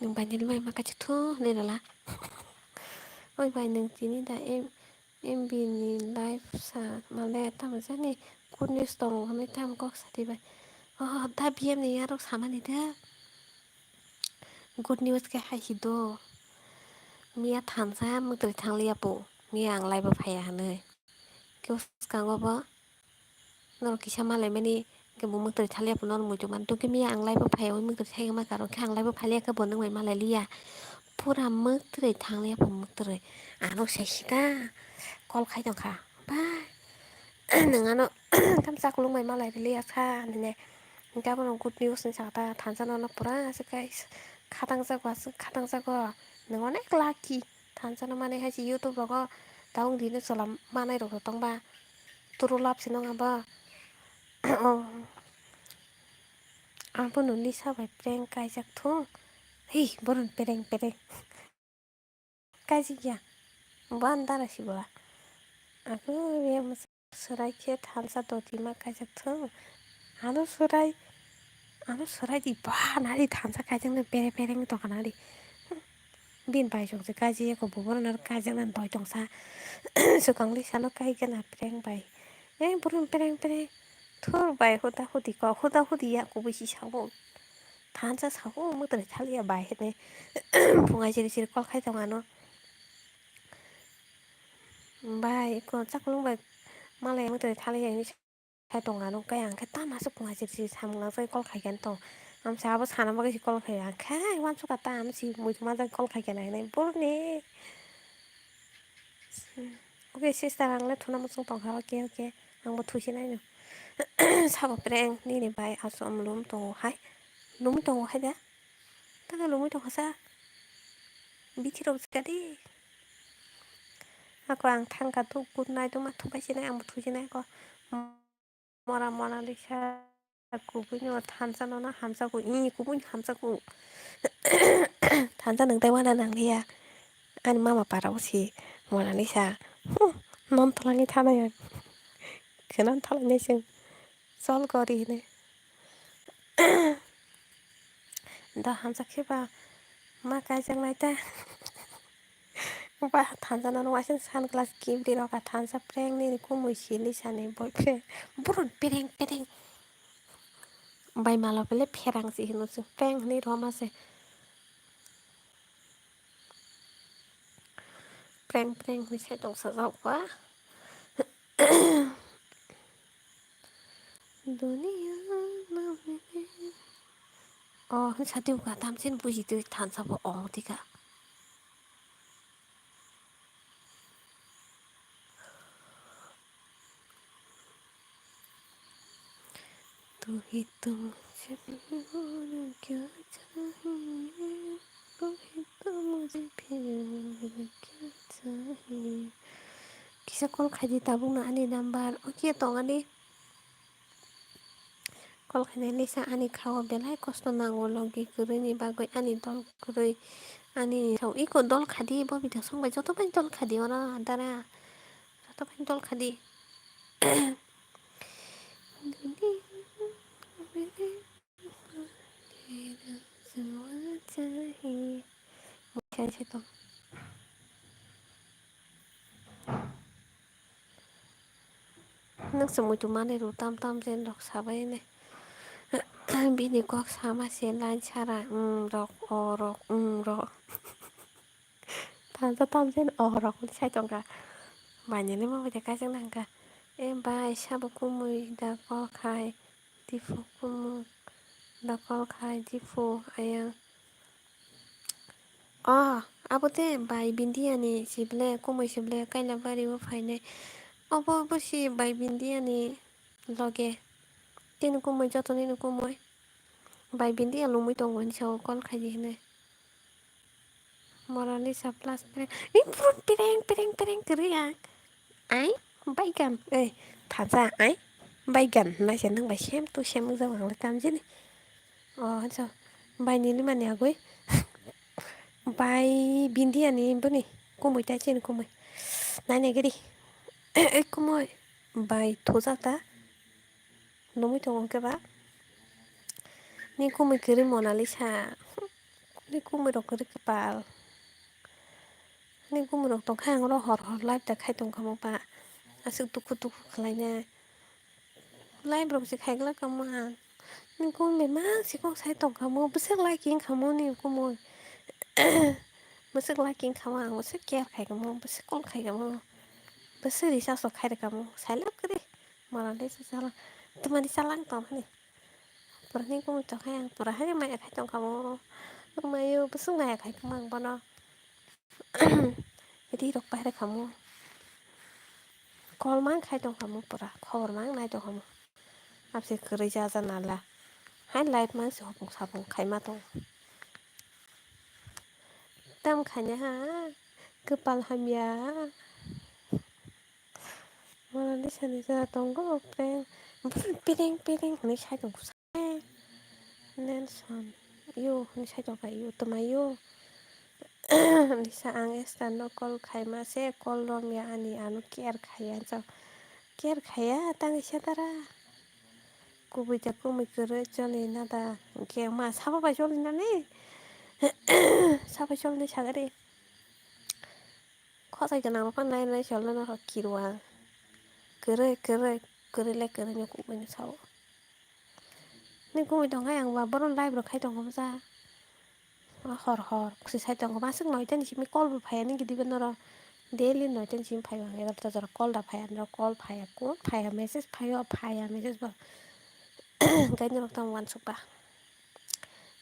Nwng bai Nilima bai ma kaijak thung hwnwi rwla. Oi bai nwng tini da em M B ni live sa male tamo jani good news tongo hwnwi tamo kok sadi bai. Oh, da B M ni yarok samani da. Good news khe hai si do. Miya thansa mwtwrwi thangliya po. Miya ang live o phaiya hwnwi. Khe swkango bo. Norok kisa malaimani, hwnkhe bo mwtwrwi thaliya phano norok muitu mani tongkhe miya ang live o phaiya, mwtwrwi thangma karon khe ang live o phaliya khe bo nwng bai malai liya. Pura mwtwrwi thangya bo mwtwrwi. Ano se sita call khai tongkha. Ba, nwng ano tam chakulung bai malai liya kha, nini. Hwnkhe abono good news ni sakha ta, thansa nono pura aswk khai khatang jago, aswk khatang jago. Nwng onek lucky. Thansa no manwi hai se YouTube rogo tabuk dino chwla manai rok tong ba. Turu lab se nung abo. Oh. Abono Lisa bai prank kaijak thung. Hi, boron pereng pereng. Kaijak ya. Bo ani dara si bola. Ako, ya, swrai khe thansa doti ma kaijak thung. Ano swrai, ano swrai di ba nari thansa kaijak nai pereng pereng tongkha nari. Bin bai chwng se kaijak ya ko bo bono nari kaijak nai doi tongsa. Swkang Lisa no kaijak na pereng bai. Eh, boron pereng pereng. Thur bai huda hudi ko, huda hudi ya kubui si sabo. Thansa sabo mwtwrwi thaliya bai hene. Phungai siri siri call khai tong ano. Bai ko chakulung bai malai mwtwrwi thaliya hini. Khai tong ano khe ang khe tama se phungai siri siri samung nang jagwi call khai khe tong. Amsa abo sana bagwi se call khai ang khe wansukha ta ano si muitu manjak call khai khe nai nai boroni. Okay sister, ang le thuna muchung tong kha, okay okay, ang bo thusi nai no. Sabo prank nini bai asom lum tongo hai, lum tongo hai da, ta lumui tong kha sa, bithi rok jika di. Ako ang thang kha tu good night ma thupai sinai, ang bo thusi nai ko. Mora Monalisa kubui no thansa no na hamsa ku, i kubui hamsa ku. Thansa nung tai wana nang liya. Ani mama para o si Monalisa. Hmm, non thalani thanai ang. Khe non thalani sing. Sol gori hine. Da hamsa khe ba ma kaijak nai ta. Ba thansa no waisa sunglass gift ri rok, thansa prank ni kumui si Lisa ni boyfriend. Boron pereng pereng. Bai malo pele pherang si hino se prank ni roma se. Prank prank hwnwi sai tong sajak ba. Duniya na mile. Oh, hwnwi sati wngkha tamsin buji twi thansa bo ong tika. तू ही तो मुझे प्यार क्या चाहिए, तू ही तो मुझे प्यार क्या चाहिए. Kisa call khaidi tabukno ani number, okay tong ani. Call khainai lisa ani khao belai kosto nango, logi kwrwini bagwi ani dol kwrwi ani sao iko dol khadi bo bidang song bai joto bai dol khadi oro dara joto bai dol khadi. Nwng se muitu manwi rw tam tam jen rok sabai ne. Bini kok sama se line sara, mm, rok, o rok, mm, rok. Thansa tam jen o rok hwnwi sai tongkha. Bai nini ma bai de kaijak nang kha. E bai sabo kumui da call khai. Diphu kumui da call khai. Diphu ayang. Oh, abo de bai Bindiani sible, kumui sible, Kailabari o phainai. Obo, obo si bai Bindiani loge. Tini kumui, joto nini kumui. Bai Bindia lungmui tongo, ani sao call khaidi hinwi. Monalisa plus prank. Ni puro prank, prank, prank kwrwi ang. Ai, baigan. Eh, thaja, ai, baigan. Naisa nang bai same to same wngjago ang le kamjini. Oh, so, bai nini mani agoi. Bai Bindiani boni kumui tai chini kumui. Nai nai giri. Eh, kumui. Bai thuja ta. Nungui tongo hwnkhe ba. Ni kumui kwrwi Monalisa. Ni kumui rok kwrwi kwpal. Ni kumui rok tongkha ang oro hor hor live da khai tongkha mo ba. Aswk dukhu dukhu khlainai. Live rok se khai glak kamo ang. Ni kumui mang si kok sai tongkha mo. Bwswk liking kha mo ni kumui. Bwswk liking kha mo ang. Bwswk care khai kamo. Bwswk call khai kamo. Bwswk recharge rok khai rwkha mo. Sai lab kwrwi. Mora de se chala. Tumani chala ang tong hani. Pura ni kumui tong hai ang pura hai maya khai tong kamo. Mayo bwswk maya khai kamo ang bono. Ri rok pai rwkha mo. Call mang khai tong kamo pura. Khobor mang nai tong kamo. Abse kwrwi ja ja nala. Hai live mang se hopung sapung khai ma tong. Tam khanya ha. Kwpal hamya. Mora ni sani jora tongo prank. Pireng pireng hwnwi sai tong. Nelson, yo, hwnwi sai tong kha, yo, twma yo. Lisa, ang Esther no call khaima se, call romya ani, ano care khaiya, so care khaiya, tang kisa dara. Kubui da kumui kwrwi choli na da, hwnkhe ma sabo bai choli nani? Sabo choli sagari. Khosai gwnang rok nai nai choli na kha kirwa. Kwrwi, kwrwi, kwrwi le kwrwi no kubui no sao. Ni kumui tong khe ang ba boron live rok khai tong kha bwsa. Hor hor kwswi sai tong kha, aswk noita ni simi call bo phaiya ni gidi bo noro. Daily noita ni simi phaiyo ang, egarota jora call da phaiya, noro call phaiya, kun phaiya, message phaiyo, phaiya message bo. Gai norok tamo uansuk ba.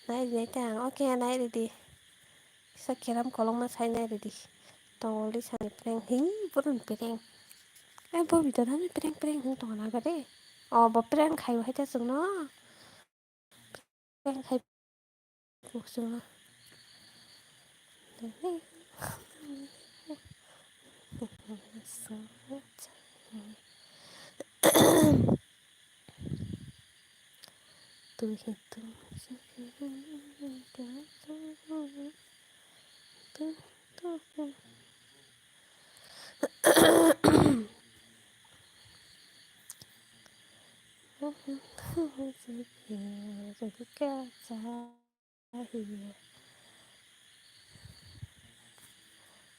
Nai rinai ta ang, okay, nai ridi. Kisa keram kolokma sai nai ridi. Tongol di sani prank hi, boron prank. Ai bo bidor hani prank prank hwn tongna ba de. O bo prank khai hai ta chwngno. Prank khai chwngno. तू ही तो मुझे प्यार, तू तो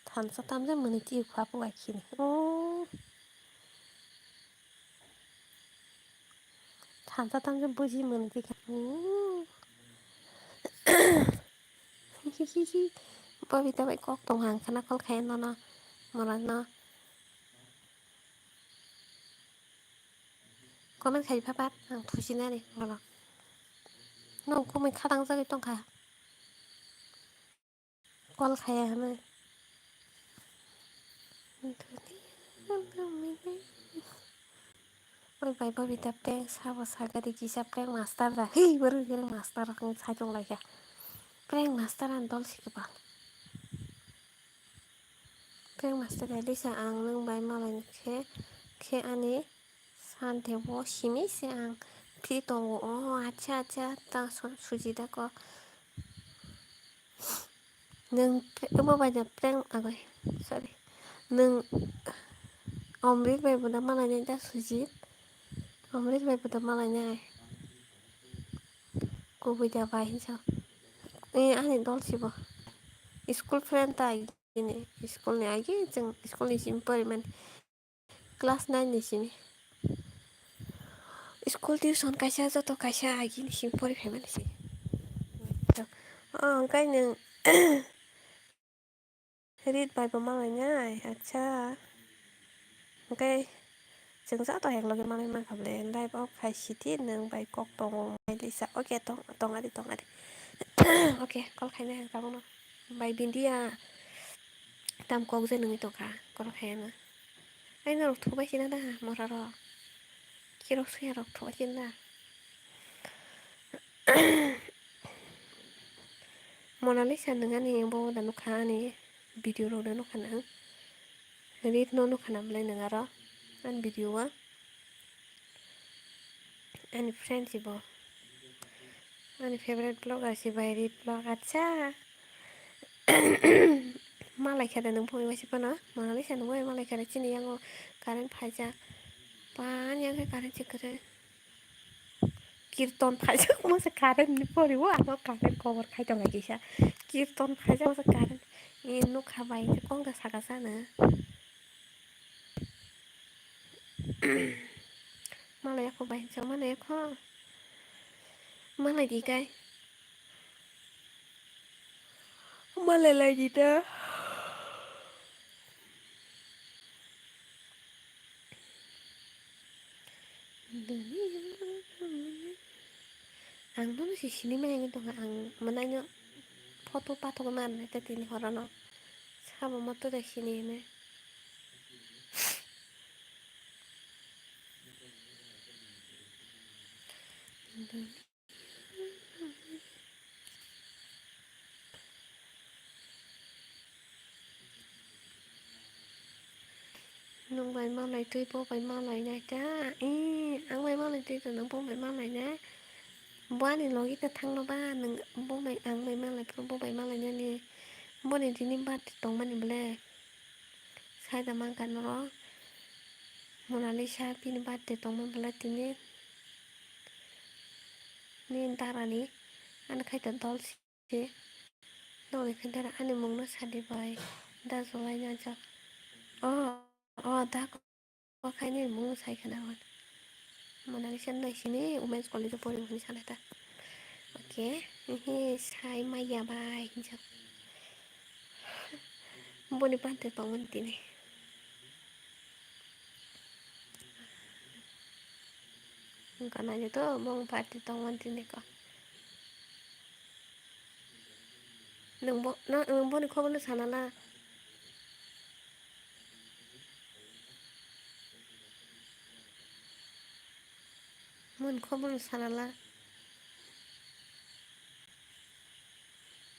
Thansa tamjak mwnwi twi kha phuakhini. Oh. Thansa tamjak buji mwnwi twi kha. Oh. Babita bai kok tong hang khana call khai nono. Mono no comment khai phapat ang thusinani mono. Nwng kumui khatangjagwi tongkha. Call khaya hwnwi. Oi bai Babita prank sabo sagari kisa prank master da. Hei, borok ni prank master rok wng sai tong lai kha. Prank master ani dol si kwbang. Prank master Elisa, ang nwng bai malai khe, khe ani sante bo simi se ang free tongo. Oh, acha, acha, ta su-, suji da ko. Nwng pre-, omo bai da prank agoi, sorry. Nwng Omrit bai bo da malai nai da Sujit? Omrit bai bo da malai nai. Kubui da bai hinsa. Eh, ani dol sibo. School friend ta agini. School ni agi chwng school ni simi pori mani. Class nine ni simi. School tuition kaisa joto kaisa agini simi pori phai mani se. Oh, hwnkhe nwng Rit bai bo malai nai, acha. Hwnkhe chwng joto hek logi malai mankha bwle, live o khai siti nwng bai kok tongo, mai lisa. Okay, tong, tong ari, tong ari. Okay, call khainai ang tabukno. Bai Bindia tam kok je nungwi tongkha, call khaina. Ai norok thubai sina da, mora rok. Kirok suya rok thubai sina da. Monalisa nwng ani bo da nukha ani video rok da nukha nwng. Rit no nukha na bwlai nwng aro ani video o. Ani friend si bo. Ani favorite vlogger si bai Rit vlog. Acha. Malai khe da nwng phone bai si phano. Monalisa nwng bai malai khe da chini yango current phaijak. Pan yang khe current si kwrwi. Kirton phaijak mo se current ni pori o ano current cover khai tong kisa. Kirton phaijak mo se current. E nukha bai se kong da saka sana. Malai ako bai se malai ako. Malai di kai. Malai lai di da. Ang nono si sini maya wngwi tongkha, ang manaino photo pathogwi manai tei tini horono sabo moto de sini hinwi. Nwng bai malai twi bo bai malai nai ta? Ee, ang bai malai twi to nwng bo bai malai nai? Bo ani logi ta thangno ba, nwng bo bai, ang bai malai phuru bo bai malai nani? Boni tini birthday tongmani bwle? Sai da mankha norok. Monalisa bini birthday tongmani bwle tini? Ni darani, ani khai ta dol si. Nokni khe dara ani mungno sadi bai da jolai nangjak. Oh, oh, da kok hai ni mungno sai khana hwn. Monalisa nai sini Women's College o pori hwnwi sanai ta. Okay, hihi sai maya bai hinjak. Boni birthday tongmani tini. Wngkha naidi to, bong party tongmani tini kok. Nwng bo, no, nwng boni khobor no sana la. Boni khobor no sana la.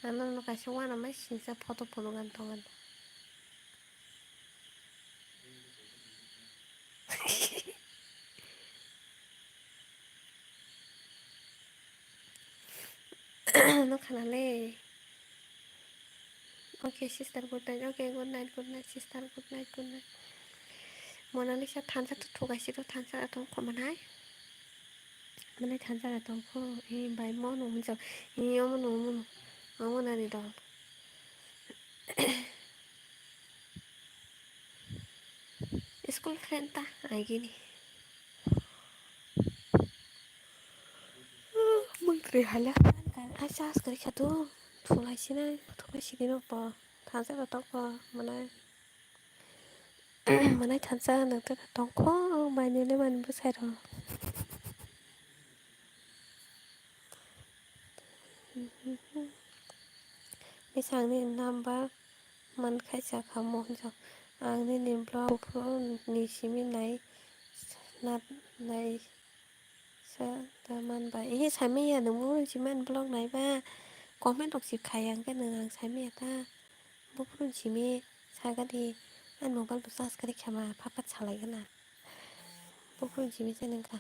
Ano no kaisa wana mai singsa photo photo gan tongan. No khana le. Okay, sister, good night. Okay, good night, good night, sister, good night, good night. Monalisa thansa tu thukaisi to thansa atong khomanai. Mane thansa atong kho, e bai mono hunjak. E omono, omono. Omono ni dol. School friend ta agini. Mungtri hala kan ai chas kari khatu. Thulai sinai, thulai sini no po. Thansa atong po, mane. Mwnai thansa nwng tei tongkho bai nini mani bwsai rok. Bisingni number mankhaisa kha mo hinjo. Ang nini vlog ni simi nai, nai sa ta man ba. Ehe, saimanya nwng buphuru simi ani vlog nai ba. Comment rok si khai ang khe nwng ang saimanya ta. Buphuru simi sagadi ani mobile bo charge kwrwi kha ma phat phat salai gana. Buphuru simi se nwng kha.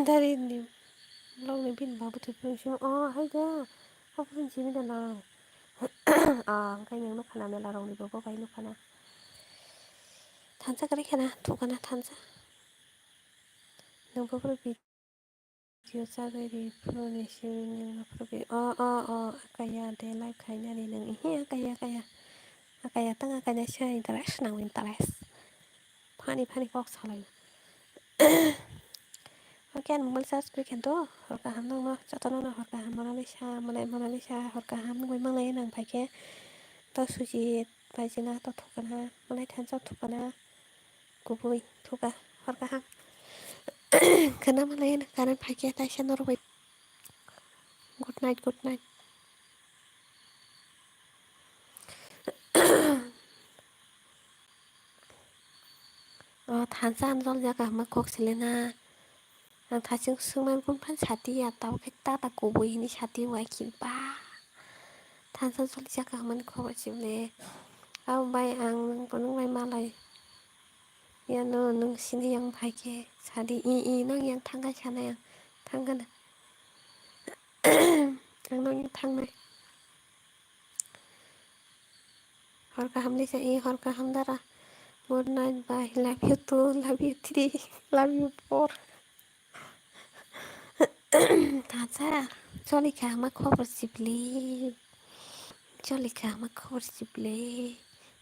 Dari ni vlog ni bini babu twi phuru simi o hai da. O phuru simi da nai. Ah, ang kai nang nukha na mela rok ni bo bo bai nukha na. Thansa kwrwi khana, thuk khana thansa. Nwng buphuru bi- Video chagwi ri phuru ni simi nwng aphuru bi o o o akaya de live khainani nwng ihi akaya akaya akaya tang akaya se interest nang interest funny funny kok salai. Oke, ang mobile charge kwi khen to hor kaham nangno jotono no hor kaham Monalisa, Monalisa hor kaham nungwi manglai nang phaikhe to Sujit baijina to thukana Monai thansa thukana. Kubui thuka hor kaham. Khwna malai no current phaikhe taisa norok bai. Good night, good night. O thansa ang jol jaka hwnma kok selena. Ang thaching swngmani phone phan sati ya, tabo khe tata kubui hini sati wai khi ba. Thansa jol jaka hwnmani khobor sibole. Abo bai ang nung bai malai. Yano nung sini yang phaikhe sadi i i nang yang thangkai sana yang thangkana. Ang nang yang thangnai. Hor kaham lisa i hor kaham dara. Good night, bye. Love you two, love you three, love you four. Thansa, choli kha ma khobor sibli. Choli kha ma khobor sibli.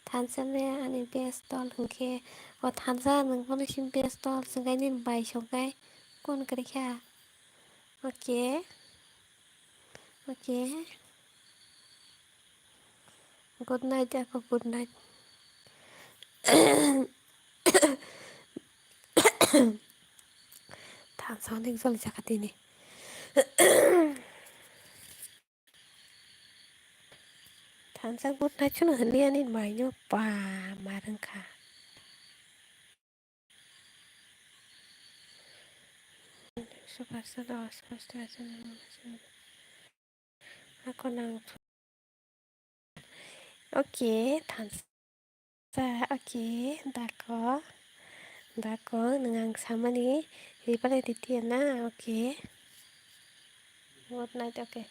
Thansa le ani best dol hwnkhe. O thansa nwng bono sim best dol swngkhe nini bai songkhe. Kon kwrwi kha. Okay. Okay. Good night, ako, good night. Thansa onek joli jaka tini. Thansa good night chwng hwnliya ni mai no ba ma rwngkha. Super star, super star, ako nang. Okay, thansa, okay, dako, dako, nwng ang samani reply ritiya na, okay. Good night, okay.